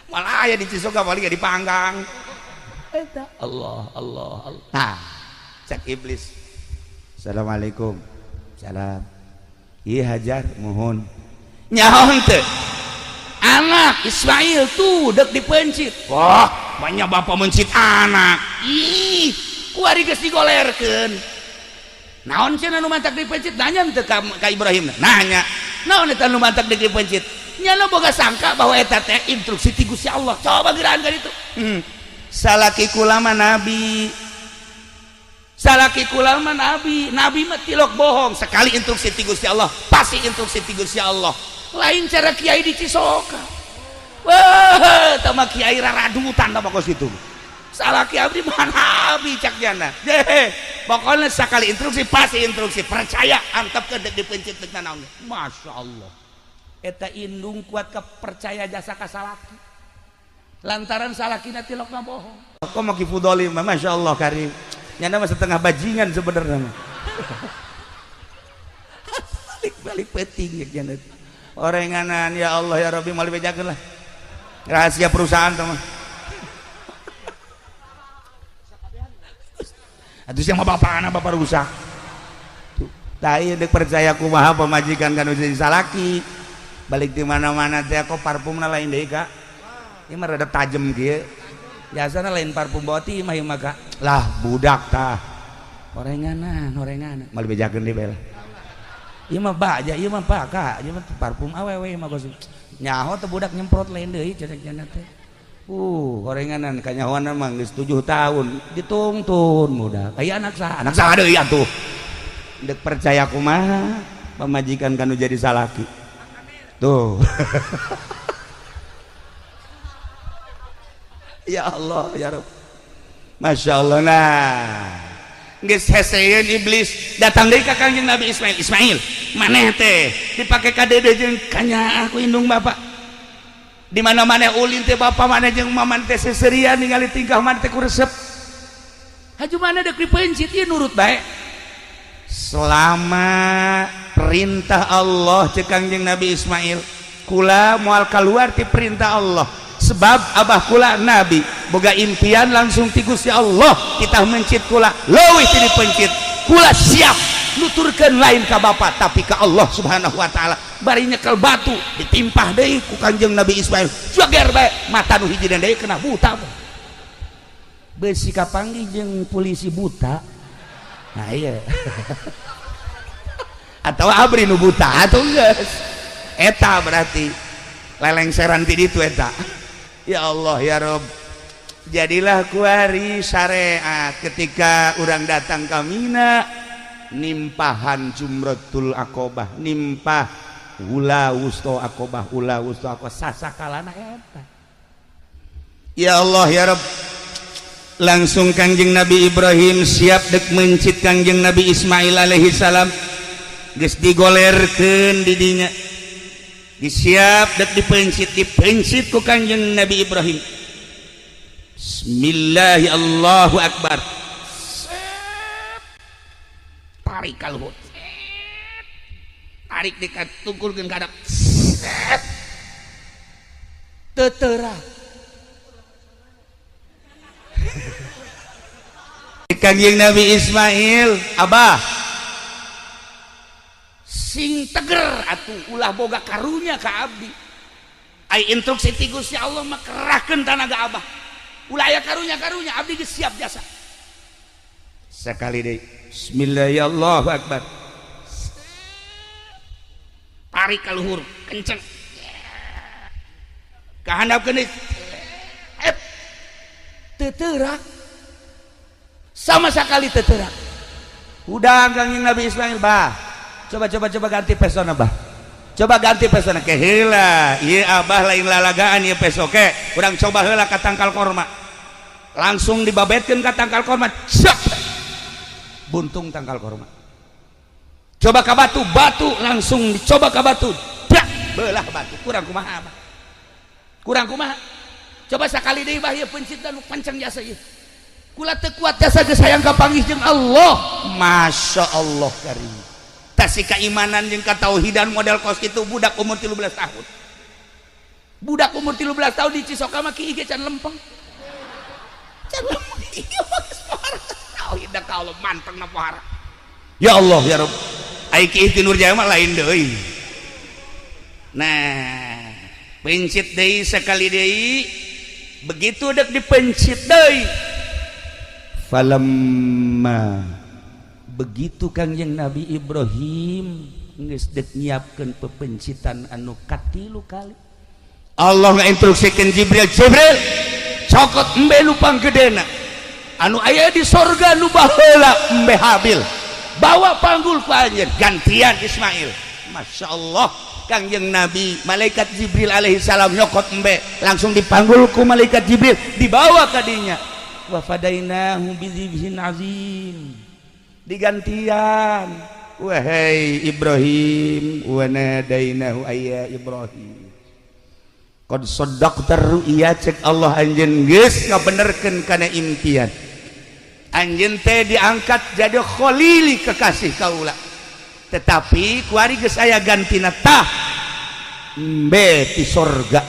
Malah aya di Cisoka paling dipanggang. Eta Allah Allah Allah. Nah, cek iblis. Assalamualaikum. Salam. Iya Hajar mohon. Nyaho henteu? Anak Ismail tuh dek dipencit. Wah, banyak bapak mencit anak. Ih, kuari geus digolerkeun. Naon cenah nu mantak dipencit? Nanya teu ka Ibrahim? Nanya. Naon eta nu mantak dipencit? Nyana boga sangka bahwa eta teh instruksi ti Gusti Allah. Coba gerakan ka ditu. Salaki kula mah nabi. Salaki kula mah nabi. Nabi mah tilok bohong. Sekali instruksi ti Gusti Allah, pasti instruksi ti Gusti Allah. Lain cara kiai di Cisoka. Wah, tama kiai raradutan tama kos itu. Salaki abdi mah nabi cak jana. Deh, pokoknya sekali instruksi pasti instruksi. Percaya antep ke dek dipencit dek naon. Masya Allah. Eta indung kuat kepercaya jasa ka salaki. Lantaran salakina tilokna bohong. Kok mau kifudoli mah Masya Allah karim. Nyana mah setengah bajingan sebenarnya mah. Balik-balik peting ya nyana. Orenganan ya Allah ya Rabbi mau dibejakeun lah. Rahasia perusahaan tuh mah. Atuh sia mah bapana bapak rusak. Tuh, tai dek percaya kumaha pamajikan kan jadi salaki. Balik di mana-mana teh kok parfumna lain deui Kak. Ieu mah rada tajem kieu. Biasana lain parfum boti mah ieu mah Kak. Lah budak tah. Orenganan, orenganan. Mal dibejakeun deui bae lah. Ieu mah baja, ieu mah pak Kak, ieu mah parfum awewe mah kos. Nyaho teh budak nyemprot lain deui cenah cenah teh. Orenganan kanyahoana mah geus 7 tahun ditungtun budak. Aya anak saha? Anak saha deui atuh. Dek percaya kumaha pamajikan kanu jadi salaki. Tuh. Ya Allah ya Rabb. Masya Allah nah. Geus heseun iblis datang deui ka Kangjeng Nabi Ismail. Ismail, maneh teh dipake ka dede jeung kanyaah ku indung bapak. Di mana-mana ulin teh bapak maneh jeung maman teh seserian ningali tingkah maneh teh ku resep. Haju mana dek dipencit ieu nurut bae. Selama perintah Allah cek Kangjeng Nabi Ismail, kula moal kaluar ti perintah Allah. Sebab abah kula nabi boga impian langsung ti Gusti Allah kita mencit kula leuwih ti dipencit kula siap nuturkeun lain ka bapa tapi ka Allah Subhanahu wa taala. Bari nyekel batu ditimpah deui ku Kangjeng Nabi Ismail jager bae mata nu hiji deui kena buta. Beusi kapanggih jeung polisi buta. Nah iya. Atau abri nu buta atau geus eta berarti lelengseran ti ditu eta. Ya Allah ya Rob. Jadilah kuari syariat ketika orang datang ke Mina nimpahan jumratul akobah, nimpah ula wusto akobah, ula wusto akobah sasakalana eta. Ya Allah ya Rob. Langsung Kangjeng Nabi Ibrahim siap dek mencit Kangjeng Nabi Ismail alaihi salam. Geus digolerkeun di dinya. Disiap dek dipencit, dipencit ku Kangjeng Nabi Ibrahim. Bismillahirrahmanirrahim. Allahu akbar. Tarik kaluhur. Tarik dikatungkulkeun ka hadap. Tetera. Kangjeng Nabi Ismail, abah sing teger atuh ulah boga karunya ka abdi. Ai instruksi ti Gusti Allah mah kerahkeun tanaga abah. Ulah aya karunya-karunya abdi geus siap jasa. Sekali deui. Bismillahirrahmanirrahim. Akbar. Tarik ka luhur kenceng. Ka handapkeun deui. Teu teurak. Sama sekali teu teurak. Udah Kangjeng Nabi Ismail bah. Coba coba coba ganti pesona bah. Coba ganti pesona ke heula. Ieu abah lain lalagaan ieu peso ke. Urang coba heula ka tangkal korma. Langsung dibabetkeun ka tangkal korma. Cek. Buntung tangkal korma. Coba ka batu, batu langsung dicoba ka batu. Dak, belah batu. Kurang kumaha abah? Kurang kumaha? Coba sakali deui bah ieu pencitna nu pancang jasa ieu. Kula teu kuat jasa geus hayang kapanggih jeung Allah. Masya Allah karim. Tasi keimanan jeung katauhidan model kos kitu budak umur 13 tahun. Budak umur 13 tahun di Cisoka mah kieu can lempeng. Can lempeng ieu mah geus pohara. Tauhid da ka Allah manteng na pohara. Ya Allah ya Rabb. Ai Ki Ihti Nurjaya mah lain deui. Nah, pencit deui sekali deui, begitu dek dipencit deui, falamma, begitu Kangjeng Nabi Ibrahim geus dek nyiapkeun pepencitan anu katilu kali, Allah ngainstruksikeun Jibril, "Jibril, cokot embe nu panggedena anu aya di sorga, nu baheula embe Habil, bawa panggul ku anjeun, gantian Ismail." Masya Allah, Kangjeng Nabi, malaikat Jibril alaihi salam nyokot embe, langsung dipanggul ku malaikat Jibril, dibawa ka dinya. Wa fadainahu bidzibhin azim, digantian. Wahai Ibrahim, wa nadainahu ayya Ibrahim qad saddaqta ru'ya. Cek Allah, anjeun geus ngabenerkeun kana impian anjeun teh diangkat jadi khalili, kekasih kaula, tetapi kuari geus aya gantina. Tah, embe ti sorga.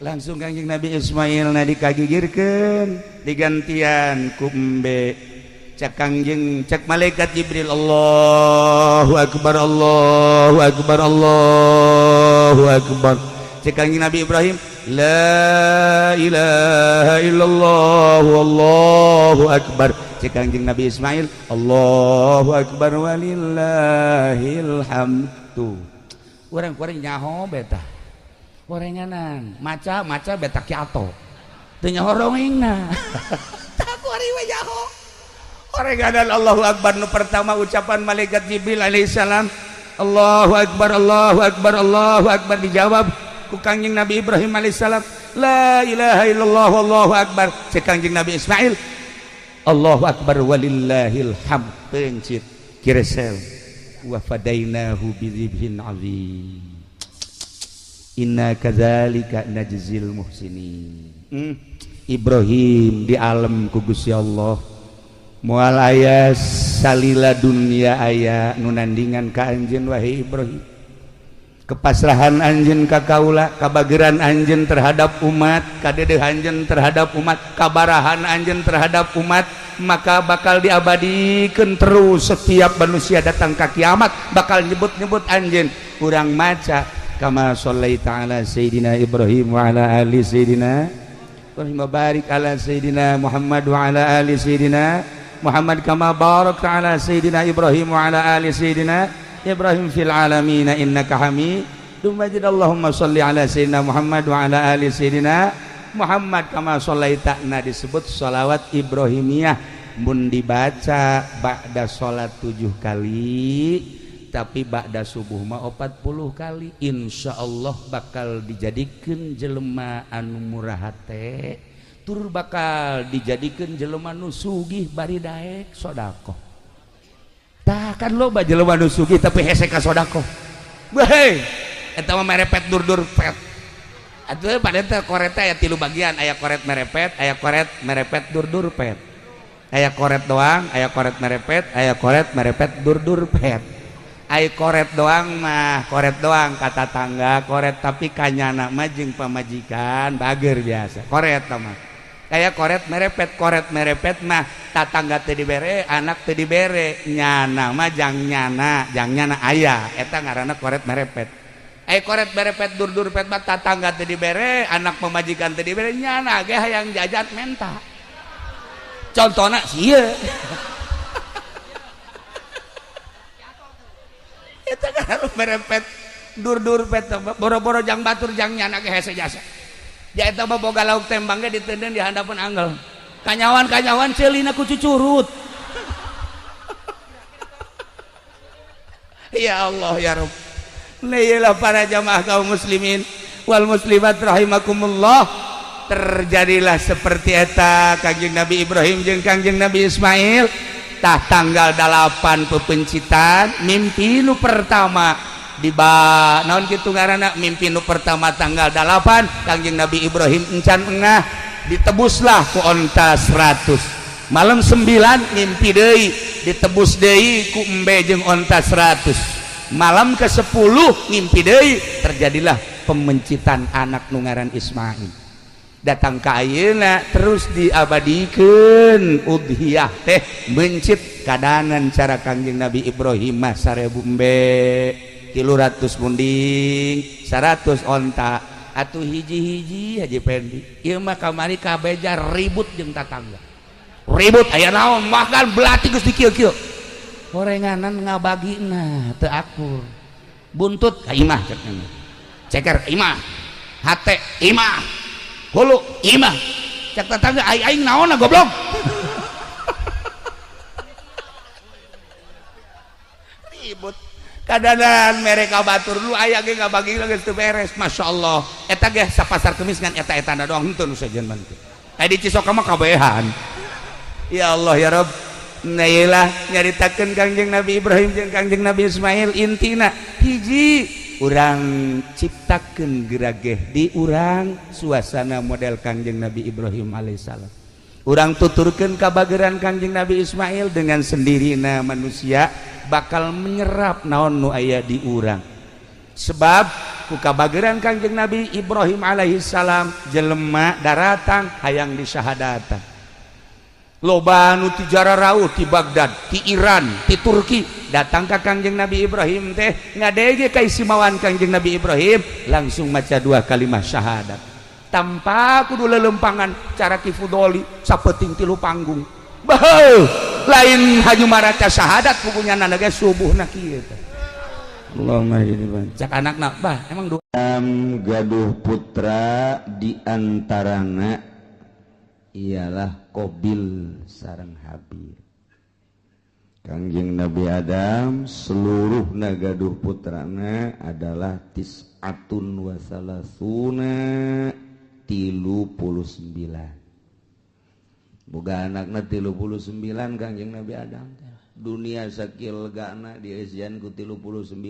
Langsung Kangjeng Nabi Ismail na dikagigirkeun, digantian ku embe. Cek Kangjeng, cek malaikat Jibril, "Allahu akbar, Allahu akbar, Allahu akbar." Cek Kangjeng Nabi Ibrahim, "La ilaha illallah, wallahu akbar." Cek Kangjeng Nabi Ismail, "Allahu akbar walillahil hamdu." Urang kuring nyaho beta orenganan maca maca beta kiato teu nyaho rongengna. Tah, kuari we nyaho orenganan. Allahu akbar nu pertama, ucapan malaikat Jibril alaihissalam, "Allahu akbar, Allahu akbar, Allahu akbar," dijawab ku Kangjeng Nabi Ibrahim alaihissalam, "La ilaha illallah, Allahu akbar." Cek Kangjeng Nabi Ismail, "Allahu akbar walillahil hamd." Pencit kiresel, wa fadainahu bidzibhin azim, inna kadzalika najzil muhsinin. Ibrahim di alam ku Gusti Allah, moal aya salila dunia aya nu nandingan ka anjeun, wahai Ibrahim. Kepasrahan anjeun ka kaula, kabageran anjeun terhadap umat, kadedeh anjeun terhadap umat, kabarahan anjeun terhadap umat, maka bakal diabadikan terus. Setiap manusia datang ke kiamat bakal nyebut-nyebut anjeun. Urang maca kama shallaita ala Sayyidina Ibrahim wa ala ali Sayyidina Ibrahim, barik ala Sayyidina Muhammad wa ala ali Sayyidina Muhammad kama barakta ala Sayyidina Ibrahim wa ala ali Sayyidina Ibrahim fil alamin innaka Hamidum Majid. Allahumma shalli ala Sayyidina Muhammad wa ala ali Sayyidina Muhammad kama shallaita. Nah, disebut sholawat Ibrahimiyah mun dibaca ba'da salat 7 kali, tapi ba'da subuh mah 40 kali. Insya Allah bakal dijadikan jelema anu murah hate, tur bakal dijadikan jelema nu sugih bari daek sodakoh. Tah, kan loba jelema nu sugih tapi hese ka sodakoh. Weh, eta mah merepet dur-dur pet. Atuh pada teh koret aya tilu bagian, aya koret merepet, aya koret merepet dur-dur pet. Aya koret doang, aya koret merepet, aya koret merepet dur-dur pet. Ai koret doang mah koret doang kata tangga koret, tapi kanyana mah jeung pamajikan bager biasa. Koret mah. Kayak koret merepet, koret merepet mah tatangga teu dibere, anak teu dibere, nyana mah jang nyana aya, eta ngaranna koret merepet. Ai koret merepet dur-dur pet mah tatangga teu dibere, anak pamajikan teu dibere, nyana ge hayang jajan menta. Contohna sieun. Eta kan merepet dur-dur pet, boro-boro jang batur, jang nyana ge hese jasa. Ja eta mah boga lauk tembang ge ditenden di handapeun anggel. Kanyawan-kanyawan ceulina ku cucurut. Ya Allah ya Rabb. Iyalah, para jamaah kaum muslimin wal muslimat rahimakumullah, terjadilah seperti eta Kangjeng Nabi Ibrahim jeung Kangjeng Nabi Ismail. Tah, tanggal 8 pepencitan mimpi nu pertama di ba naon kitu ngaranna, mimpi nu pertama tanggal 8, Kangjeng Nabi Ibrahim encan engah, ditebuslah ku onta 100. Malam 9 mimpi deui, ditebus deui ku embe jeung onta 100. Malam ke-10 ngimpi deui, terjadilah pemencitan anak nu ngaran Ismail. Datang ka ayeuna terus diabadikeun udhiyah teh mencit kadanan cara Kangjeng Nabi Ibrahim mah 1000 embe 300 munding 100 onta atuh hiji-hiji Haji Pendi ieu mah kamari kabeja ribut jeung tatangga ribut aya naon makan belati geus dikieu-kieu horenganan ngabagina teu akur buntut ka imah cek ceker imah hate imah hulu imah cek tetangga aing aing naon goblok ribut kadanan mereka batur lu aya ge ngabagi geus teu beres masyaallah eta ge sapasar kemis ngan eta-etana doang henteu nu sejen mah aya di Cisoka mah kabehan. Ya Allah ya Rabb. Nah iyalah nyaritakeun Kangjeng Nabi Ibrahim jeung Kangjeng Nabi Ismail intina hiji urang ciptakeun gerageh di urang suasana model Kangjeng Nabi Ibrahim alaihissalam. Urang tuturkeun kabageran Kangjeng Nabi Ismail dengan sendirina manusia bakal menyerap naon nu aya di urang. Sebab ku kabageran Kangjeng Nabi Ibrahim alaihissalam jelema daratang hayang disyahadatan. Loba nu ti jararauh ti Baghdad, ti Iran, ti Turki datang ka Kangjeng Nabi Ibrahim teh ngadege kaistimewaan Kangjeng Nabi Ibrahim langsung maca dua kalimat syahadat tanpa kudu lelempangan cara Ki Fudoli sapeting tilu panggung. Bah, lain haju maraca syahadat pukunya nana ge subuhna kieu teh. Allahumma ini cak anakna bah emang dua gaduh putra di antarana ialah Qabil sareng Habil. Kangjeng Nabi Adam seluruh nagaduh putrana adalah tis'atun wa salasuna 39. Boga anakna 39 Kangjeng Nabi Adam. Dunia sakil legana dieusian ku 39.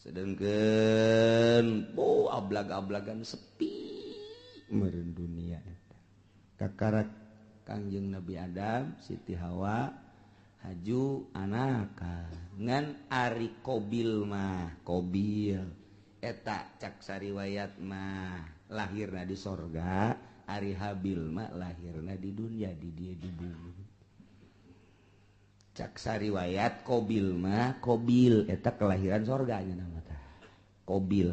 Sedangkan oh ablag-ablagan sepi meureun dunia eta. Kakarak Kangjeng Nabi Adam, Siti Hawa haju anaka ngan ari Qabil mah Qabil eta cak sariwayat mah lahirna di sorga, ari Habil mah lahirna di dunia di dia di bumi. Cak sariwayat Qabil mah Qabil eta kelahiran sorga nya nama tah. Qabil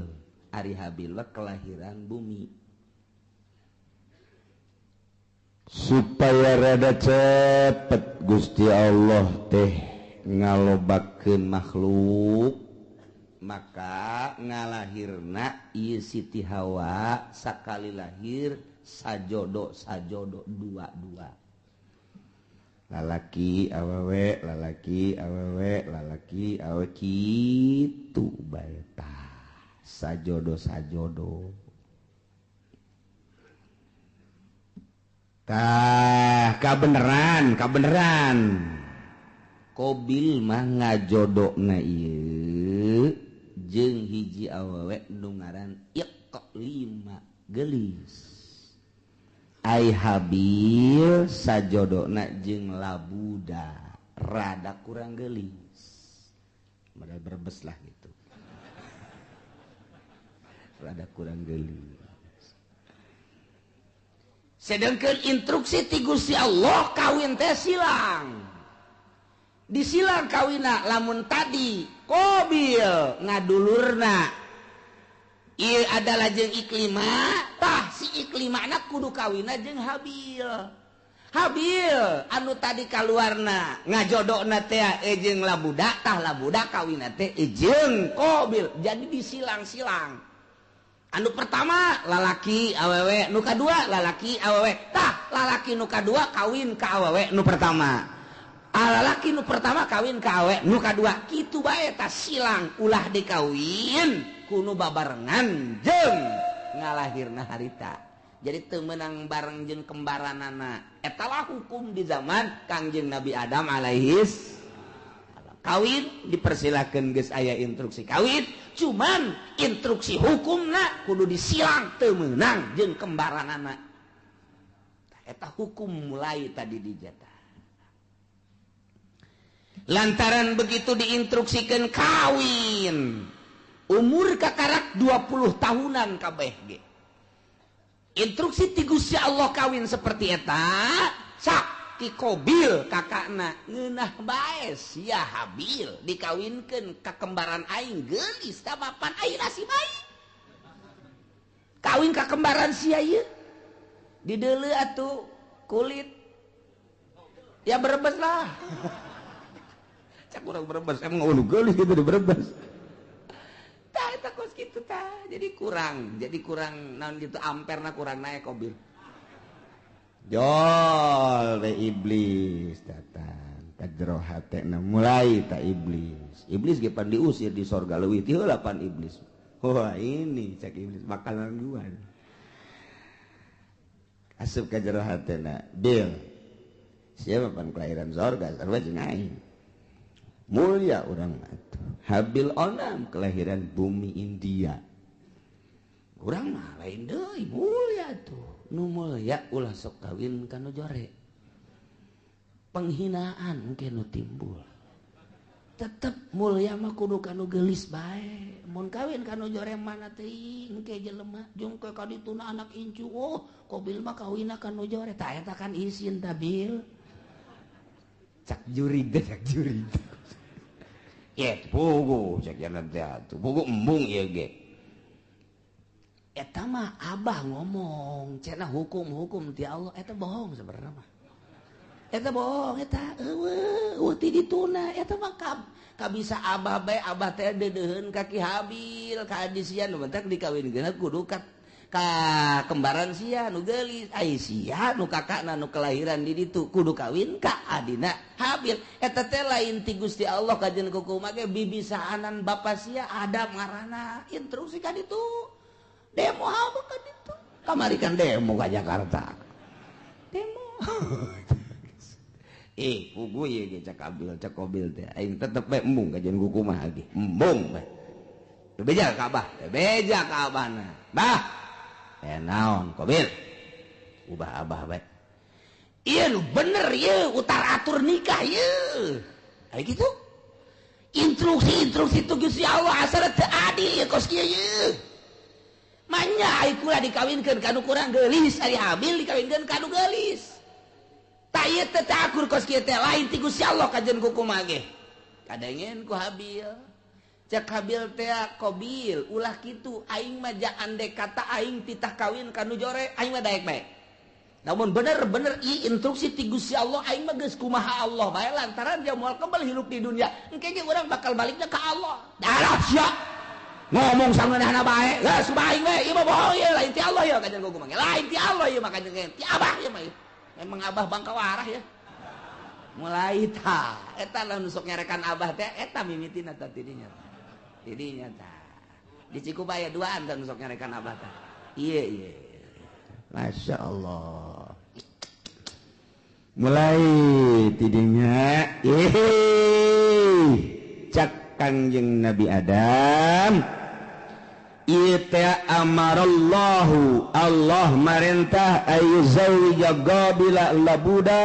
ari Habil mah kelahiran bumi. Supaya rada cepet Gusti Allah teh ngalobakeun makhluk maka ngalahirna ieu Siti Hawa sakali lahir sajodo sajodo dua-dua lalaki awewe lalaki awewe lalaki awewe kitu bae tah sajodo sajodo. Tah kabeneran kabeneran Qabil mah ngajodona ieu jeung hiji awewe nu ngaran Iqlima geulis. Ai Habil sajodona jeung Labuda rada kurang geulis. Modal berbes lah gitu. Rada kurang geulis. Sedangkan instruksi ti Gusti Allah kawin teh silang. Disilang kawina lamun tadi Qabil ngadulurna ieu adalah jeung Iklima, tah si Iklimana kudu kawina jeung Habil. Habil anu tadi kaluarna ngajodona teh jeung Labuda, tah Labuda kawina teh jeung Qabil. Jadi disilang-silang. Anu pertama lalaki awewe, nu kadua lalaki awewe. Tah lalaki nu kadua kawin ka awewe nu pertama. Lalaki nu pertama kawin ka awewe nu kadua. Kitu bae tah silang ulah dikawin ku nu babarengan jeung ngalahirna harita. Jadi teu meunang bareng jeung kembaranana. Eta lah hukum di zaman Kangjeng Nabi Adam alaihis. Kawin dipersilakan geus aya instruksi kawin, cuman instruksi hukumna kudu disilang teu meunang jeung kembaranana. Eta hukum mulai tadi dijata. Lantaran begitu diinstruksikan kawin, umur kakarak 20 tahunan kabeh ge. Instruksi ti Gusti Allah kawin seperti eta, sak ti Kobil kakakna ngeunah bae sia Habil dikawinkeun ka kembaran aing geulis, tamapan aing nasib aing kawin ka kembaran sia ieu dideuleu atuh kulit ya Brebes lah. Cak urang Brebes emang ulu geulis gitu di Brebes. Tah, eta kos kitu tah. Jadi kurang naon gitu, amperna kurang naik. Kobil jol we iblis datang ka jero hatena, mulai tak iblis. Iblis ge pan diusir di sorga, leuwih ti heula pan iblis. Wah, ini cek iblis makanan gua. Asup ka jero hatena, "Bil, siapa pan kelahiran sorga, sarua jeung aing, mulia urang atuh. Habil onam kelahiran bumi India, urang mah lain deui, mulia tuh. Nu mulia ulah sok kawin ka nu jore, penghinaan ke nu timbul. Tetep mulia mah kudu ka nu geulis bae. Mun kawin ka nu jore mana teuing ke jelema jeung ke kadituna anak incu, oh, Kobil mah kawinna ka nu jore." Tah, eta kan isin ta, Bil. Cak jurig teh, cak jurig ye, pugu cek jalan teh atuh, pugu embung ieu ge. Eta mah abah ngomong cenah hukum-hukum ti Allah, eta bohong sebenarnya mah. Eta bohong eta, eueuh eueuh ti dituna. Eta mah kabisa abah bae. Abah teh deudeuheun ka Ki Habil ka adi sia nu bentak dikawinkeun kudu ka kembaran sia nu geulis. Ai sia nu kakakna nu kelahiran di ditu kudu kawin ka adina Habil. Eta teh lain ti Gusti Allah kajen kuku ge, bibisaanan bapa sia Adam ngaranna. Instruksi ka ditu, demo apa ka ditu kamari kan, demo ka Jakarta, demo. Eh, pugu ieu ge cak Abil, cak Kobil teh aing tetep bae embung kajian kuku mah ge, embung bae. Beja ka abah, beja ka abahna. Bah, eh, naon Kobil? Ubah abah bae. Iya, lu bener ya, utar atur nikah ya. Kayak gitu instruksi instruksi itu Gusti Allah asal teu adil ya kos kieu ye. Manya ai kula dikawinkeun ka nu kurang geulis, ari Habil dikawinkeun ka nu geulis. Tak ieu teh teu akur kos kieu teh, lain ti Gusti Allah kajen kukumaha ge. Kadengen ku Habil. Cek Habil teh, "Kobil, ulah kitu. Aing mah ja andek kata aing titah kawin ka nu jore, aing mah daek bae. Namun bener-bener i instruksi ti Gusti Allah, aing mah geus kumaha Allah bae, lantaran dia moal kembali hidup di dunia. Engke ge urang bakal baliknya ka Allah." Darah sia. Ngomong sangeunahna bae. Geus aing we, ieu mah bohong ieu, lain ti Allah ieu kajen kumaha. Lain ti Allah ieu mah kajen ti abah ieu mah. Memang abah bangka warah ya. Mulai ta, eta lah nu sok nyarekan abah teh eta mimitina tah tidinya. Tidinya tah. Di Cikubaya duaan tah nu sok nyarekan abah tah. Iya. Masya Allah. Mulai tidinya, ih, cak Kangjeng Nabi Adam. Ita amarallahu, Allah marentah ayu zawija Qabila labuda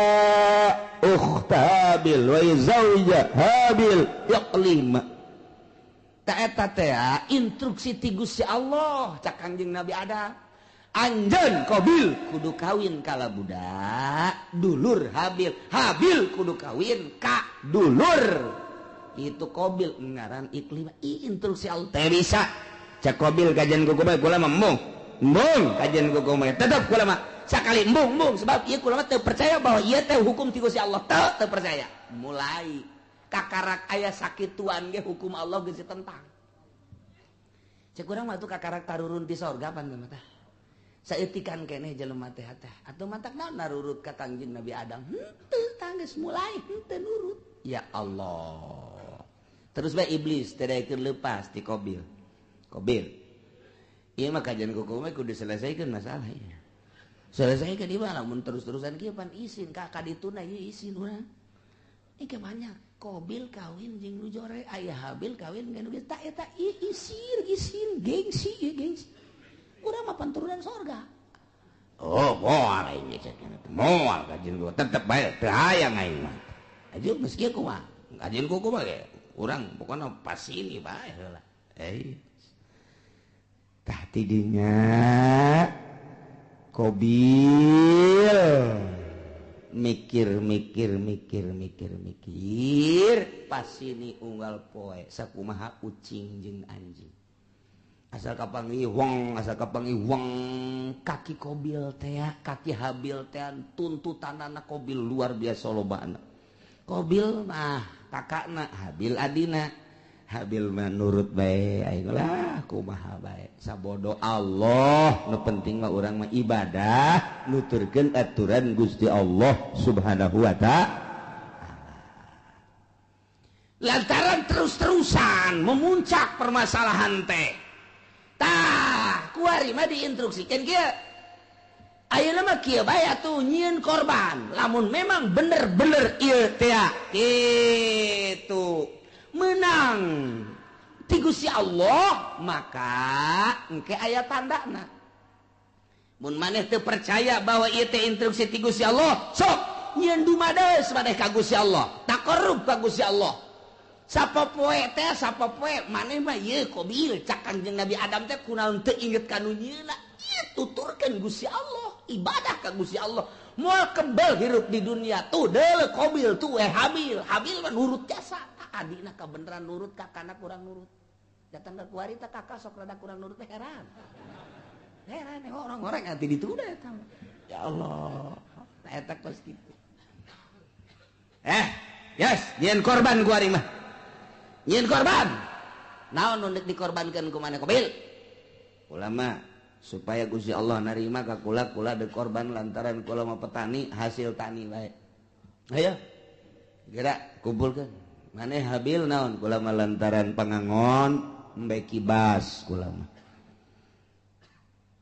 ukhta Habil wa yuzawwija Habil Iqlima. Ta eta teh instruksi ti Gusti Allah. Cak Kangjeng Nabi Adam, "Anjeun Qabil kudu kawin ka labuda dulur Habil, Habil kudu kawin ka dulur itu Qabil ngaran Iqlima." I instruksi Allah teh bisa. Cak Qabil, kajian kuku bae kula mah embung embung, kajian kuku mah tetep kula mah sakali embung embung, sebab ieu kula mah teu percaya bahwa ieu teh hukum ti Gusti Allah, teu teu percaya. Mulai kakarak aya sakituan ge hukum Allah geus tentang. Cek urang mah tuh kakarak tarurun di sorga pan mah tah. Saeutikan keneh jelema teh teh atuh, matak naon narurut ka Kangjeng Nabi Adam henteu tanggeus mulai henteu nurut. Ya Allah, terus bae iblis teh daekeun leupas ti Qabil. "Qabil, ieu mah kajian kuku mah kudu diselesaikan masalah ieu. Selesaikan ieu mah, lamun terus-terusan kieu pan isin ka kadituna ieu, isin urang." Ini banyak Qabil kawin jeung nu jore, aya Habil kawin jeung nu tak eta isin isin, gengsi ieu, gengsi. Urang mah turunan sorga. Oh, moal aing moal, kajian gua tetep bae teu hayang aing mah. Aju geus kieu kumaha? Kajian kuku mah ge urang pokona pas ini bae heula. Eh, tah tidinya Kobil mikir mikir mikir mikir mikir, pasini unggal poe sakumaha ucing jeung anjing asal kapanggih wong, asal kapanggih wong. Kaki Kobil teh, kaki Habil teh, tuntutanana Kobil luar biasa lobana. Kobil mah kakakna, Habil adina. Habil mah nurut bae, aing lah kumaha bae, sabodo Allah. Nu penting mah urang mah ibadah, nuturkeun aturan Gusti Allah Subhanahu wa Ta'ala. Lantaran terus-terusan memuncak permasalahan teh, tah kuari mah diinstruksikan kieu. Ayeuna mah kieu bae atuh, nyieun korban lamun memang bener-bener ieu teh kitu menang ti Gusti Allah, maka engke aya tandana. Mun maneh teu percaya bahwa ieu teh instruksi ti Gusti Allah, sok nyieun dumades maneh ka Gusti Allah, taqarrub ka Gusti Allah sapopoe teh, sapopoe maneh mah ieu Kobil. Cak Kangjeng Nabi Adam teh, kunaon teu inget ka nu nyieuna? Ieu tuturkeun Gusti Allah, ibadah ka Gusti Allah moal kebel hirup di dunia. Tuh deuleu Kobil tuh, eh Habil. Habil mah nurut jasa. Adina kebenaran nurut, kakana kurang nurut. Datang ke kuari teh kakak sok rada kurang nurut teh, heran heran orang-orang nanti ditunda eta. Ya Allah, nah eta kos kitu. Eh yes, nyieun korban kuari mah, nyieun korban. Naon nu deuk dikorbankeun ku maneh, Kobil? Ulama supaya Gusti Allah narima ka kula, kula deuk korban lantaran kula mah petani, hasil tani bae. Ayo gerak, kumpulkeun. Maneh Habil naon? Kula mah lantaran pangangon, embe kibas kula mah.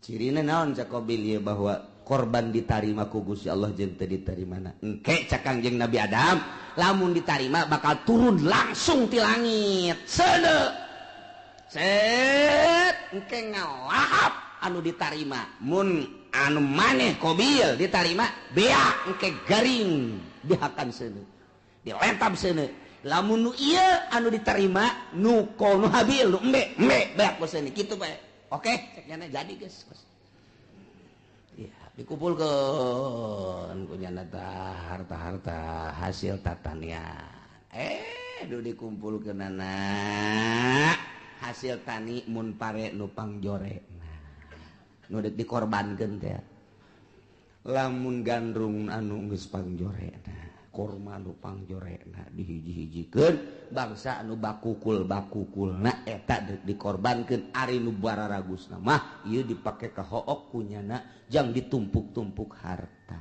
Cirina naon cak Kobil ieu bahwa korban ditarima ku Gusti Allah jeung teu ditarimana? Engke cak Kangjeng Nabi Adam, lamun ditarima bakal turun langsung ti langit seuneu set, engke ngalahap anu ditarima. Mun anu maneh Kobil ditarima, beak engke garing dihakan seuneu, dilentab seuneu. Lamun nu ieu anu diterima, nu ko nu Habil, nu embe embe beak ku seuneu, kitu bae. Oke, cek nyana, jadi geus. Ya, dikumpulkeun ku nyana harta-harta hasil tatanian. Eh, nu dikumpulkeunana hasil tani mun pare nu pangjore. Nah, nu deuk dikorbankeun teh lamun gandrung anu geus pangjorena, korma nu pangjorekna dihiji-hijikeun, bangsa anu bakukul bakukulna, eta deuk dikorbankeun. Ari nu bararagusna mah ieu dipake ka hook kunyana jang ditumpuk-tumpuk harta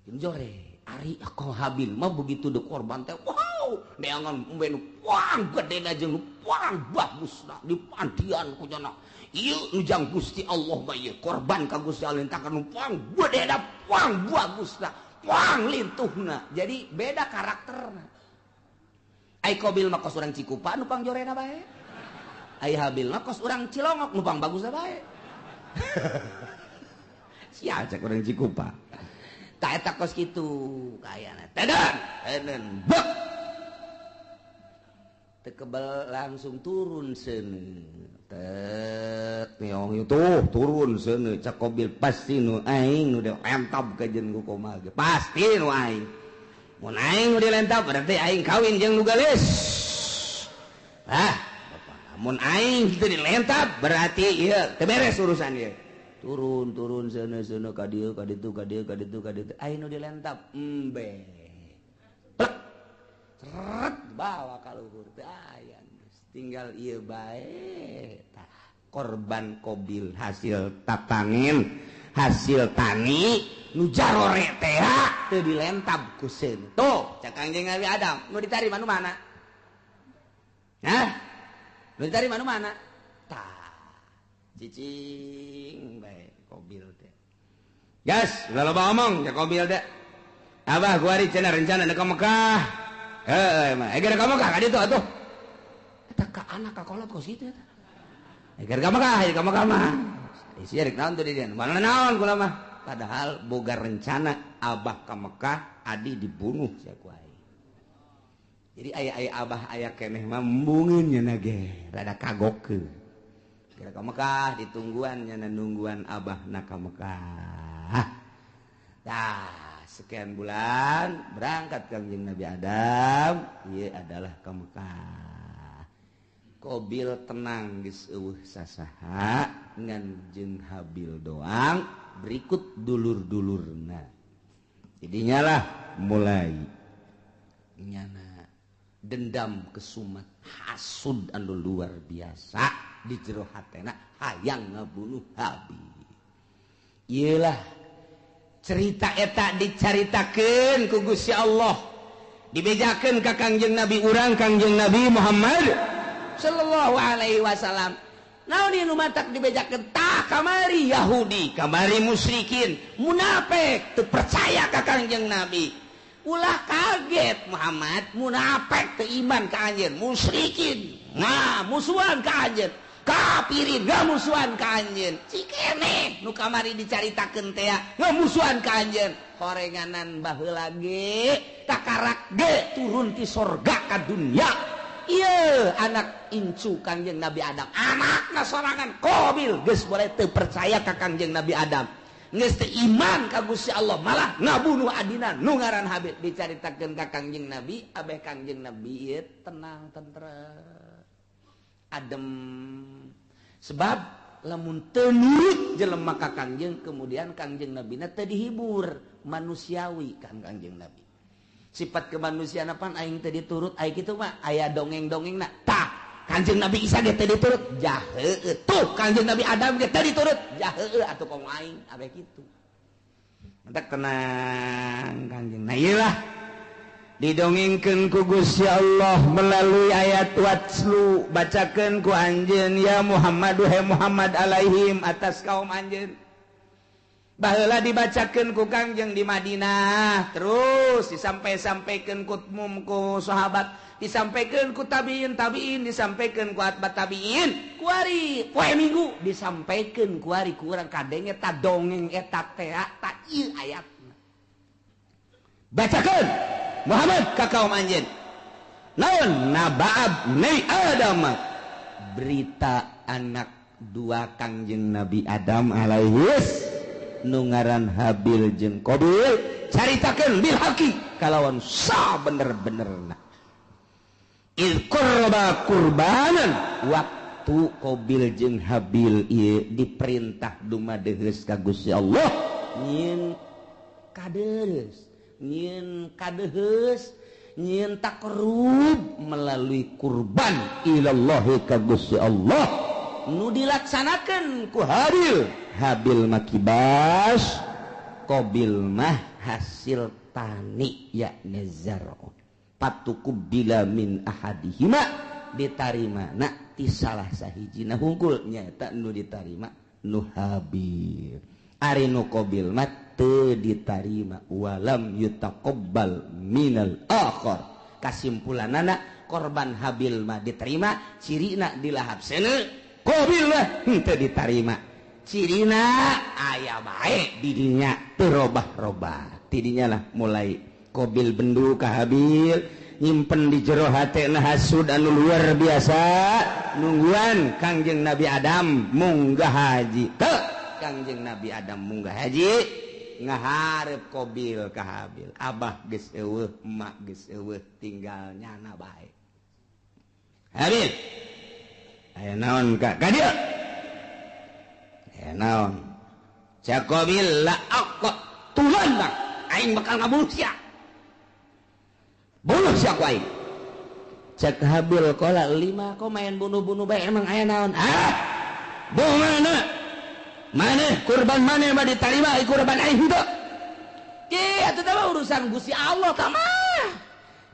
jore. Ari ko Habil mah begitu dikorban teh, wow, neangan embe nu pang gedena jeung nu pang bagusna dipandian kunyana. Ieu nu jang Gusti Allah mah, ieu korban ka Gusti Allah takan nu pang gedena, pang bagusna, pang lintuhna. Jadi beda karakterna. Ai Kobil mah kos urang Cikupa nu pangjorena bae, ai Habil mah kos urang Cilongok nu pang bagusna bae. Sia cek urang Cikupa tak eta kos kitu kayana. Teden teden bek teu kebel, langsung turun seuneu tet meong itu turun seuneu. Cak Kobil, pasti nu aing nu dilentab ka jeung ku komal ge, pasti nu aing. Mun aing nu dilentab berarti aing kawin jeung nu geulis. Ah bapak, mun aing teu dilentab berarti ieu teu beres urusan ieu. Turun turun seuneu seuneu ka dieu, ka ditu, ka dieu, ka ditu, ka ditu, aing nu dilentab embe plek seret bawa ka luhur, teu aya, tinggal ieu bae. Tah korban Kobil hasil tatanin, hasil tani nu jarore teh teu dilentab ku seuneu. Tuh cak Kangjeng Nabi Adam, nu ditarima nu mana? Hah, nu ditarima nu mana? Tah cicing bae Kobil teh. Gas ulah loba omong, cak Kobil teh. Abah kuari cenah rencana ka Mekah. Heuh mah eger ka Mekah ka ditu atuh. Eta ka anak ka kolot kos kitu eta. Eger ka Mekah, ka Mekah mah. Isi rek naon tuh di dieu? Mana naon kula mah. Padahal boga rencana abah ka Mekah, adi dibunuh sia ku aing. Jadi aya-aya abah aya keneh mah embungeun nya ge, rada kagokeun. Kira ka Mekah ditungguan nyana nungguan abahna ka Mekah. Tah, sekian bulan berangkat Kangjeng Nabi Adam, ieu adalah ka Mekah. Kobil tenang geus eueuh sasaha ngan jeung Habil doang berikut dulur-dulurna. Jadinya lah mulai nyana dendam kesumat hasud anu luar biasa di jero hatena hayang ngabunuh Habil. Iyalah cerita eta dicaritakeun ku Gusti Allah, dibejakeun ka Kangjeng Nabi urang, Kangjeng Nabi Muhammad sallallahu alaihi wasallam. Naon ieu nu matak dibejakeun? Tah kamari Yahudi, kamari musyrikin, munafik teu percaya ka Kangjeng Nabi. Ulah kaget Muhammad, munafik teu iman ka anjeun, musyrikin nah musuhan ka anjeun, kafirin ngamusuhan ka anjeun. Cikene nu kamari dicaritakeun teh ngamusuhan ka anjeun. Horenganan baheula ge kakarak ge turun ti sorga ka dunya. Ieu anak incu Kangjeng Nabi Adam, anakna sorangan Qabil geus boleh teu percaya ka Kangjeng Nabi Adam, geus teu iman ka Gusti Allah, malah ngabunuh adina nu ngaran Habil. Dicaritakeun ka Kangjeng Nabi, abeh Kangjeng Nabi ieu tenang tentrem adem, sebab lamun teu nurut jelema ka Kangjeng, kemudian Kangjeng Nabina teu dihibur manusiawi kan Kangjeng Nabi. Sifat kemanusiaan apaan aing teu diturut aing kitu mah aya dongeng-dongengna. Tah Kangjeng Nabi Isa ge teu diturut jaheueuh, tuh Kangjeng Nabi Adam ge teu diturut jaheueuh atuh komo aing abeh kitu. Mentak tenang Kangjeng. Nah ieu lah didongengkeun ku Gusti Allah melalui ayat watslu, bacakeun ku anjeun ya Muhammad, duhai Muhammad, alaihim atas kaum anjeun. Baheula dibacakeun ku Kangjeng di Madinah, terus disampai-sampaikeun ku mum ku sahabat, disampaikeun ku tabiin tabiin, disampaikeun ku atba tabiin, kuari poe Minggu disampaikeun kuari ku urang kadenge ta dongeng eta teh ta ieu ayatna. Bacakeun Muhammad ka kaum anjeun. Naon nabaab nei Adam, berita anak dua Kangjeng Nabi Adam alaihis nu ngaran Habil jeung Qabil, caritakeun bil haqi kalawan sabener-benerna. Iz qurba qurbanan, waktu Qabil jeung Habil ieu diperintah dumadeheus ka Gusti Allah nyieun kadeus, nyieun kadeheus, nyieun takrub melalui kurban ilallahi ka Gusti Allah nu dilaksanakeun ku Habil. Habil mah kibas, Qabil mah hasil tani yakni zar'un. Patuqubila min ahadihima, ditarima na ti salah sahijina hungkul nyaeta nu ditarima nu Habil. Ari nu Qabil mah teu ditarima, walam yutaqabbal minal akhar. Kasimpulanana korban Habil mah diterima, cirina dilahap seuneu, Qabil mah henteu ditarima. Cirina aya bae didinya teu robah-robah. Tidinya lah mulai Qabil bendu ka Habil, nyimpen di jero hatena hasud anu luar biasa, nungguan Kangjeng Nabi Adam munggah haji. Teu Kangjeng Nabi Adam munggah haji ngaharep Qabil ka Habil. Abah geus eueuh, emak geus eueuh, tinggal nyana bae. Habil, aya naon ka ka dieu? Aya naon? Cak Qabil la aqtulan bang, aing bakal ngabunuh sia. Bunuh sia ku aing. Cak Habil qala lima kok main bunuh-bunuh bae, emang aya naon? Ah, bunuh mana? Maneh kurban maneh mah ditarima, kurban aing henteu. Ki atuh teh urusan Gusti Allah tah mah.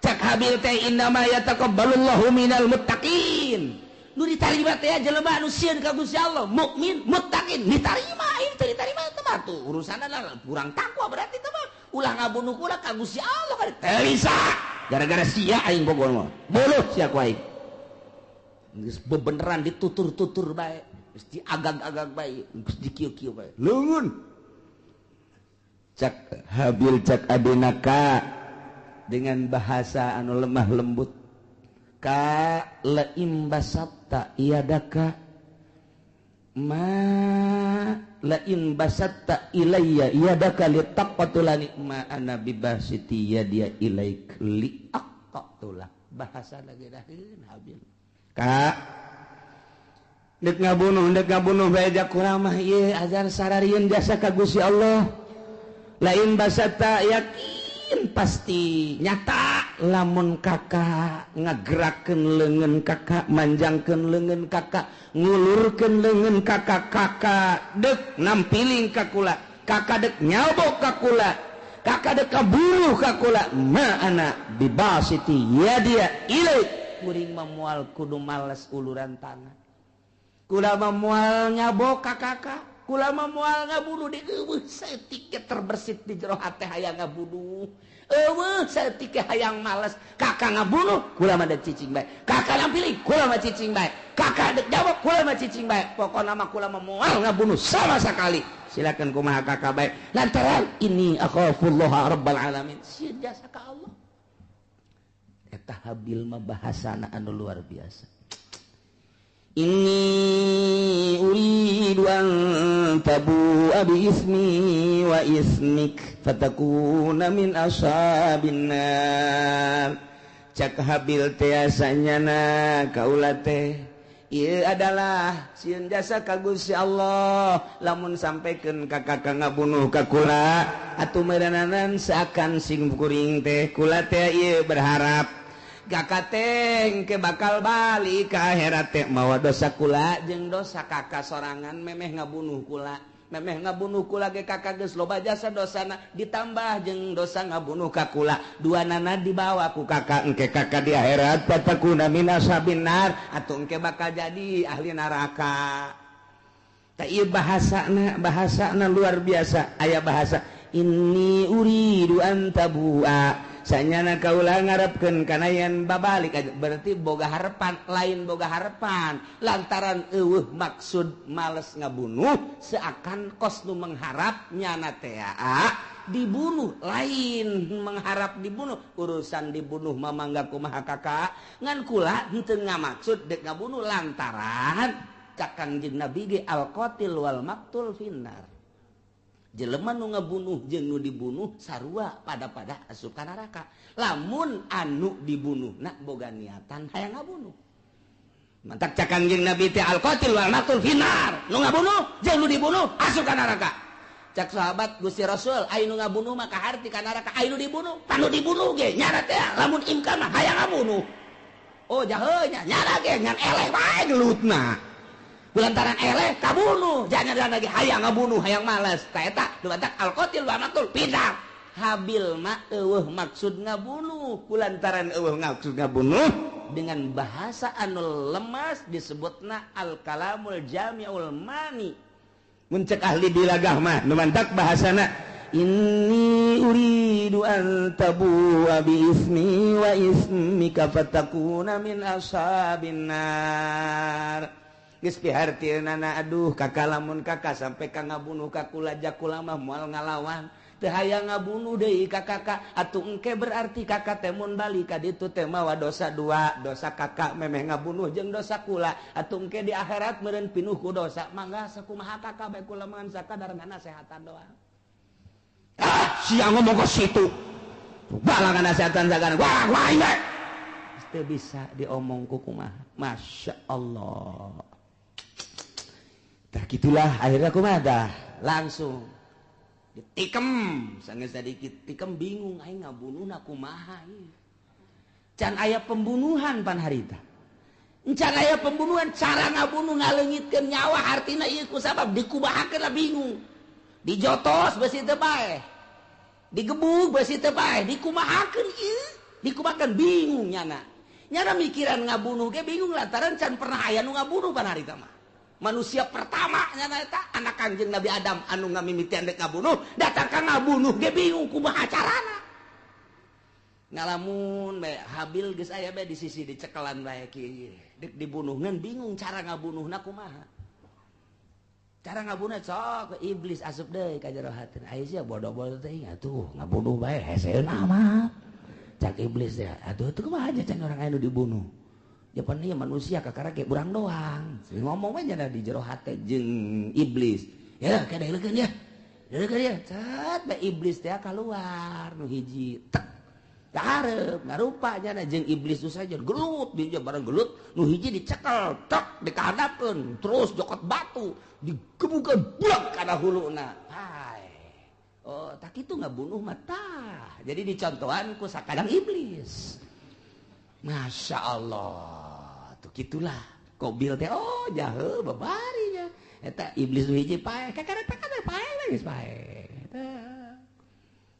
Cak Habil teh innama yataqabbalullahu minal muttaqin. Nu ditarima teh jelema anu sieun ka Gusti Allah, mukmin, muttaqin, ditarima. Ieu teh ditarima teh mah tuh urusanna lah kurang takwa berarti teh mah. Ulah ngabunuh kula ka Gusti Allah kan teu bisa. Gara-gara sia aing bogor mah. Bunuh sia ku aing. Geus bebeneran ditutur-tutur bae, geus diagag-agag bae, geus dikieu-kieu bae. Leungeun. Cak Habil cak adina ka dengan bahasa anu lemah lembut. Ka laim basatta iadaka, Ma lain basatta ilayya yadaka litaqtulani ma ana bibasiti yadiya ilaik liaqtula. Bahasa lagi daheun Habil. Kak, dek ngabunuh bae kula mah ieu azan sararieun jasa ka Gusti Allah. Lain basatta, yakin pasti nyata lamun kakak ngagerakeun leungeun kakak, manjangkeun leungeun kakak, ngulurkeun leungeun kakak, kakak dek nampiling ka kula, kakak dek nyabok ka kula, kakak dek kabunuh ka kula, ma ana bibasiti yadiya ilaik, kuring mah moal kudu males uluran tangan, kula mah moal nyabok ka kakak, kula mah moal ngabunuh. Di eueuh saeutik terbersit di jero hate hayang ngabunuh, eueuh saeutik hayang males. Kakak ngabunuh, kula mah dek cicing bae. Kakak nampiling, kula mah cicing bae. Kakak dek jawab, kula mah cicing bae. Pokona mah kula mah moal ngabunuh sama sekali. Silakan kumaha kakak bae, lantaran ini akhafullaha rabbal alamin, sieun jasa ka Allah. Eta Habil mah bahasana anu luar biasa. Inni uridu an tabu'a bi ismi wa ismik fatakuna min ashabin nar. Cak Habil teh, sanyana kaula teh ieu adalah sieun jasa ka Gusti Allah. Lamun sampaikeun ka kakak ngabunuh ka kula, atuh meureunanan seakan sing kuring teh, kula teh ieu berharap kakak teh ke bakal balik ke akhirat teh mawa dosa kula jeung dosa kakak sorangan. Memeh ngabunuh kula, memeh ngabunuh kula ge kakak geus loba jasa dosana, ditambah jeung dosa ngabunuh ka kula, dua nana dibawa ku kakak. Engke kakak di akhirat fatakuna min ashabin nar, atuh engke bakal jadi ahli neraka. Tah, ieu bahasana, bahasana luar biasa. Aya bahasa inni uridu an tabu'a, sanyana kaula ngarepkeun kana yen babalik aja, berarti boga harapan. Lain boga harapan, lantaran eueuh maksud males ngabunuh, seakan kos nu mengharap nyana teh dibunuh. Lain mengharap dibunuh, urusan dibunuh mah mangga kumaha kakak, ngan kula henteu ngamaksud dek ngabunuh, lantaran cak Kangjeng Nabi ge al qatil wal maktul finnar, jelema nu ngabunuh jeung nu dibunuh sarua pada-pada asup ka neraka, lamun anu dibunuh nak boga niatan hayang ngabunuh. Mantak cak Kangjeng Nabi teh al qatil wal maktul finnar, nu ngabunuh jeung nu dibunuh asup ka neraka. Cak sahabat, Gusti Rasul, aya nu ngabunuh mah kaharti ka neraka, aya nu dibunuh? Panu dibunuh ge nyana teh lamun imkan mah hayang ngabunuh. Oh jahe nya, nyana ge ngan eleh bae gelutna, lantaran eleh kabunuh, jangan lagi hayang ngabunuh, hayang males. Ta eta dumantak al qatil wa maktul finnar. Habil mah eueuh maksud ngabunuh, kulantaran eueuh maksud ngabunuh, dengan bahasa anu lemas disebutna al kalamul jami'ul mani mun cek ahli bilagah mah. Nu mantak bahasana inni uridu an tabu'a bi ismi wa ismika fatakuna min ashabin nar. Geus pihartieunana, aduh kakak, lamun kakak sampai ka ngabunuh ka kula, kula mah moal ngalawan, teu hayang ngabunuh deui ka kakak. Atuh engke berarti kakak teh mun balik ka ditu teh mawa dosa dua, dosa kakak memeh ngabunuh jeung dosa kula. Atuh engke di akhirat meureun pinuh ku dosa. Mangga sakumaha kakak bae, kula mah sakadar nasehatan doang. Ah, sia ngomong ke situ balangan nasehatan sagana, wah wah bae teu bisa diomong ku kumaha. Masya Allah. Tah, gitulah akhirnya kumaha dah, langsung ditikem. Sanggeus sadikit tikem, bingung aing ngabunuhna kumaha ieu. Can aya pembunuhan pan harita, can aya pembunuhan, cara ngabunuh, ngaleungitkeun nyawa, artina ieu ku sabab dikumahakeun lah, bingung. Dijotos besi teu bae, digebug besi teu bae, dikumahakeun ieu, dikumahakeun, bingung nyana. Nyana mikiran ngabunuh ge bingung, lantaran can pernah aya nu ngabunuh pan harita mah. Manusia pertama nyana eta anak Kanjeng Nabi Adam anu ngamimitian dek ngabunuh. Datang ka ngabunuh ge bingung kumaha carana. Ngalamun bae Habil, geus aya bae di sisi, dicekelan bae kieu dek dibunuh, ngan bingung cara ngabunuhna kumaha. Cara ngabunuh sok iblis asup deui ka jero hatina. Aya sia bodoh-bodoh teh, atuh ngabunuh bae heseun amat. Cak iblis teh, atuh teu kumaha aja can orang anu dibunuh. Japan ieu manusia kakara ge urang doang. Ngomong we nya di jero hate jeung iblis. Ya kada leukeun ya. Leukeun ya. Cet bae iblis teh keluar nu hiji. Tek. Kaharep ngarupa nya jeung iblis tu saja gelut dia bareng gelut nu hiji dicekel tek dikahadapkeun terus jokot batu digebukeun buak kana huluna. Hai. Oh, tak itu ngabunuh mata. Jadi dicontohan ku sakadang iblis. Masya Allah, tuh gitulah. Kobil teh, oh jahe babarinya. Eta iblis nu hiji paeh, kakara takana paeh geus paeh.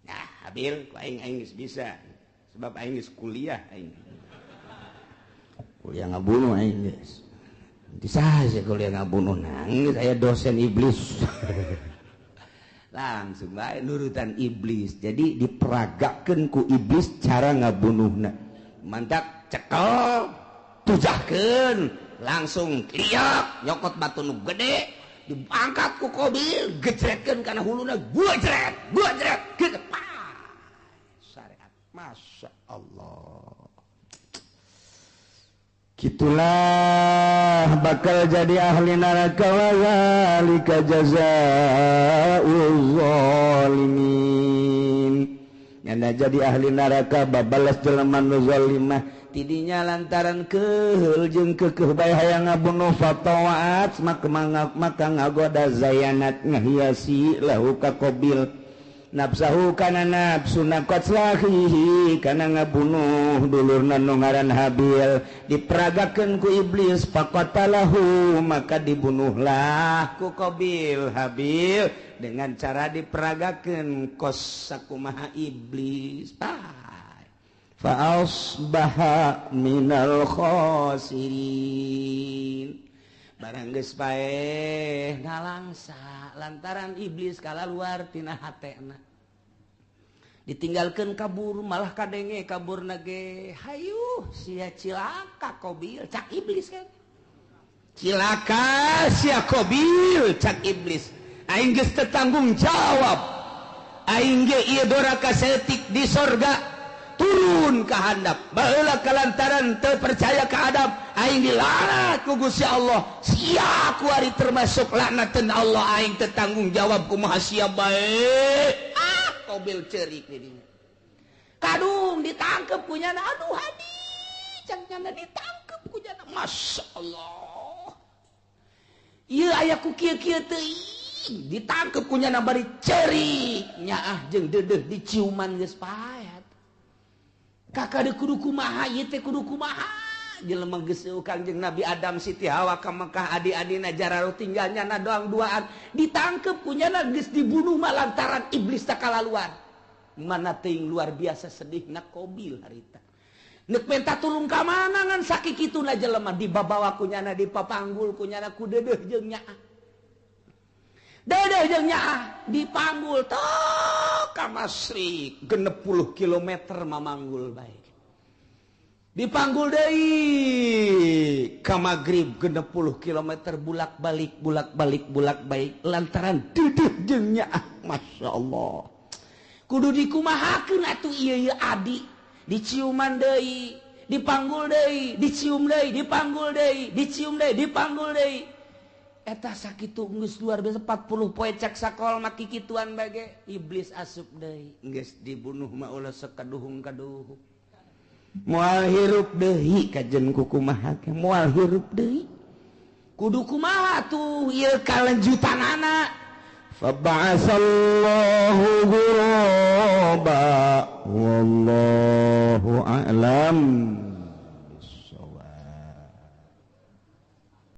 Nah, Habil, ku aing aing geus bisa. Sebab aing geus kuliah aing. Kuliah ngabunuh aing geus. Nanti saja kuliah ngabunuh nangis aya dosen iblis. Langsung bae nurutan iblis. Jadi diperagakeun ku iblis cara ngabunuhna. Mantak cekel, tujahkeun, langsung liak, nyokot batu nu gede, diangkat ku Kobil, gejretkeun kana huluna, gua jret, gitu. Syariat. Masya Allah. Gitulah bakal jadi ahli neraka wa zalika jazaa'ul zalimin. Nyana jadi ahli neraka babalas jelema nu zalimah tidinya lantaran keheul jeung keukeuh bae hayang ngabunuh fatawaat maka ngagoda zayanat ngahiasi lahu ka Qabil nafsahu kana nafsuna qatlahihi kana ngabunuh dulurna nu ngaran Habil diperagakeun ku iblis faqatalahu maka dibunuhlah ku Qabil Habil dengan cara diperagakeun kos sakumaha iblis fa asbaha minal khasirin. Barang geus paeh ngalangsa lantaran iblis kalaluar tina hatena ditinggalkeun kabur malah kadenge kaburna ge hayuh sia cilaka Qabil cak iblis kan cilaka sia Qabil cak iblis aing geus teu tanggung jawab aing ge ieu doraka saeutik di sorga turun ka handap baheula kalantaran teu percaya ka Adam aing dilaknat ku Gusti Allah sia kuari termasuk laknateun Allah aing teu tanggung jawab kumaha sia bae. Ah Qabil ceurik di dinya kadung ditangkep ku nyana aduh hadi cang nyana ditangkep ku nyana Masya Allah ieu aya ku kieu-kieu teuing ditangkep ku nyana bari ceurik nyaah jeung deudeuh diciuman geus paet kakak de kudu kumaha ieu teh kudu kumaha jelema geus Kangjeng Nabi Adam Siti Hawa ka Mekah adi-adina jararo tinggal nyana doang duaan ditangkep ku nyana geus dibunuh mah lantaran iblis teh kalaluan mana teuing luar biasa sedihna Qabil harita neuk menta tulung ka mana ngan sakikituna jelema dibabawa ku nyana dipapanggul ku nyana ku deudeuh jeung nyaah deudeuh jeung nyaah dipanggul tok ka Masrik 60 km mamanggul bae dipanggul deui ka magrib 60 km bulak-balik bulak-balik bulak-balik lantaran deudeuh jeung nyaah. Masya Allah kudu dikumahakeun atuh ieu ieu adi diciuman deui dipanggul deui dicium deui dipanggul deui dicium deui dipanggul deui eta sakitu geus luar biasa 40 poe cek sakol mah kikituan bage iblis asup deui geus dibunuh mah ulah sekaduhung-kaduhung moal hirup deui kajen ku kumaha ge moal hirup deui kudu kumaha tuh ieu kalanjutanana fa ba'asallahu ghuraba wallahu a'lam.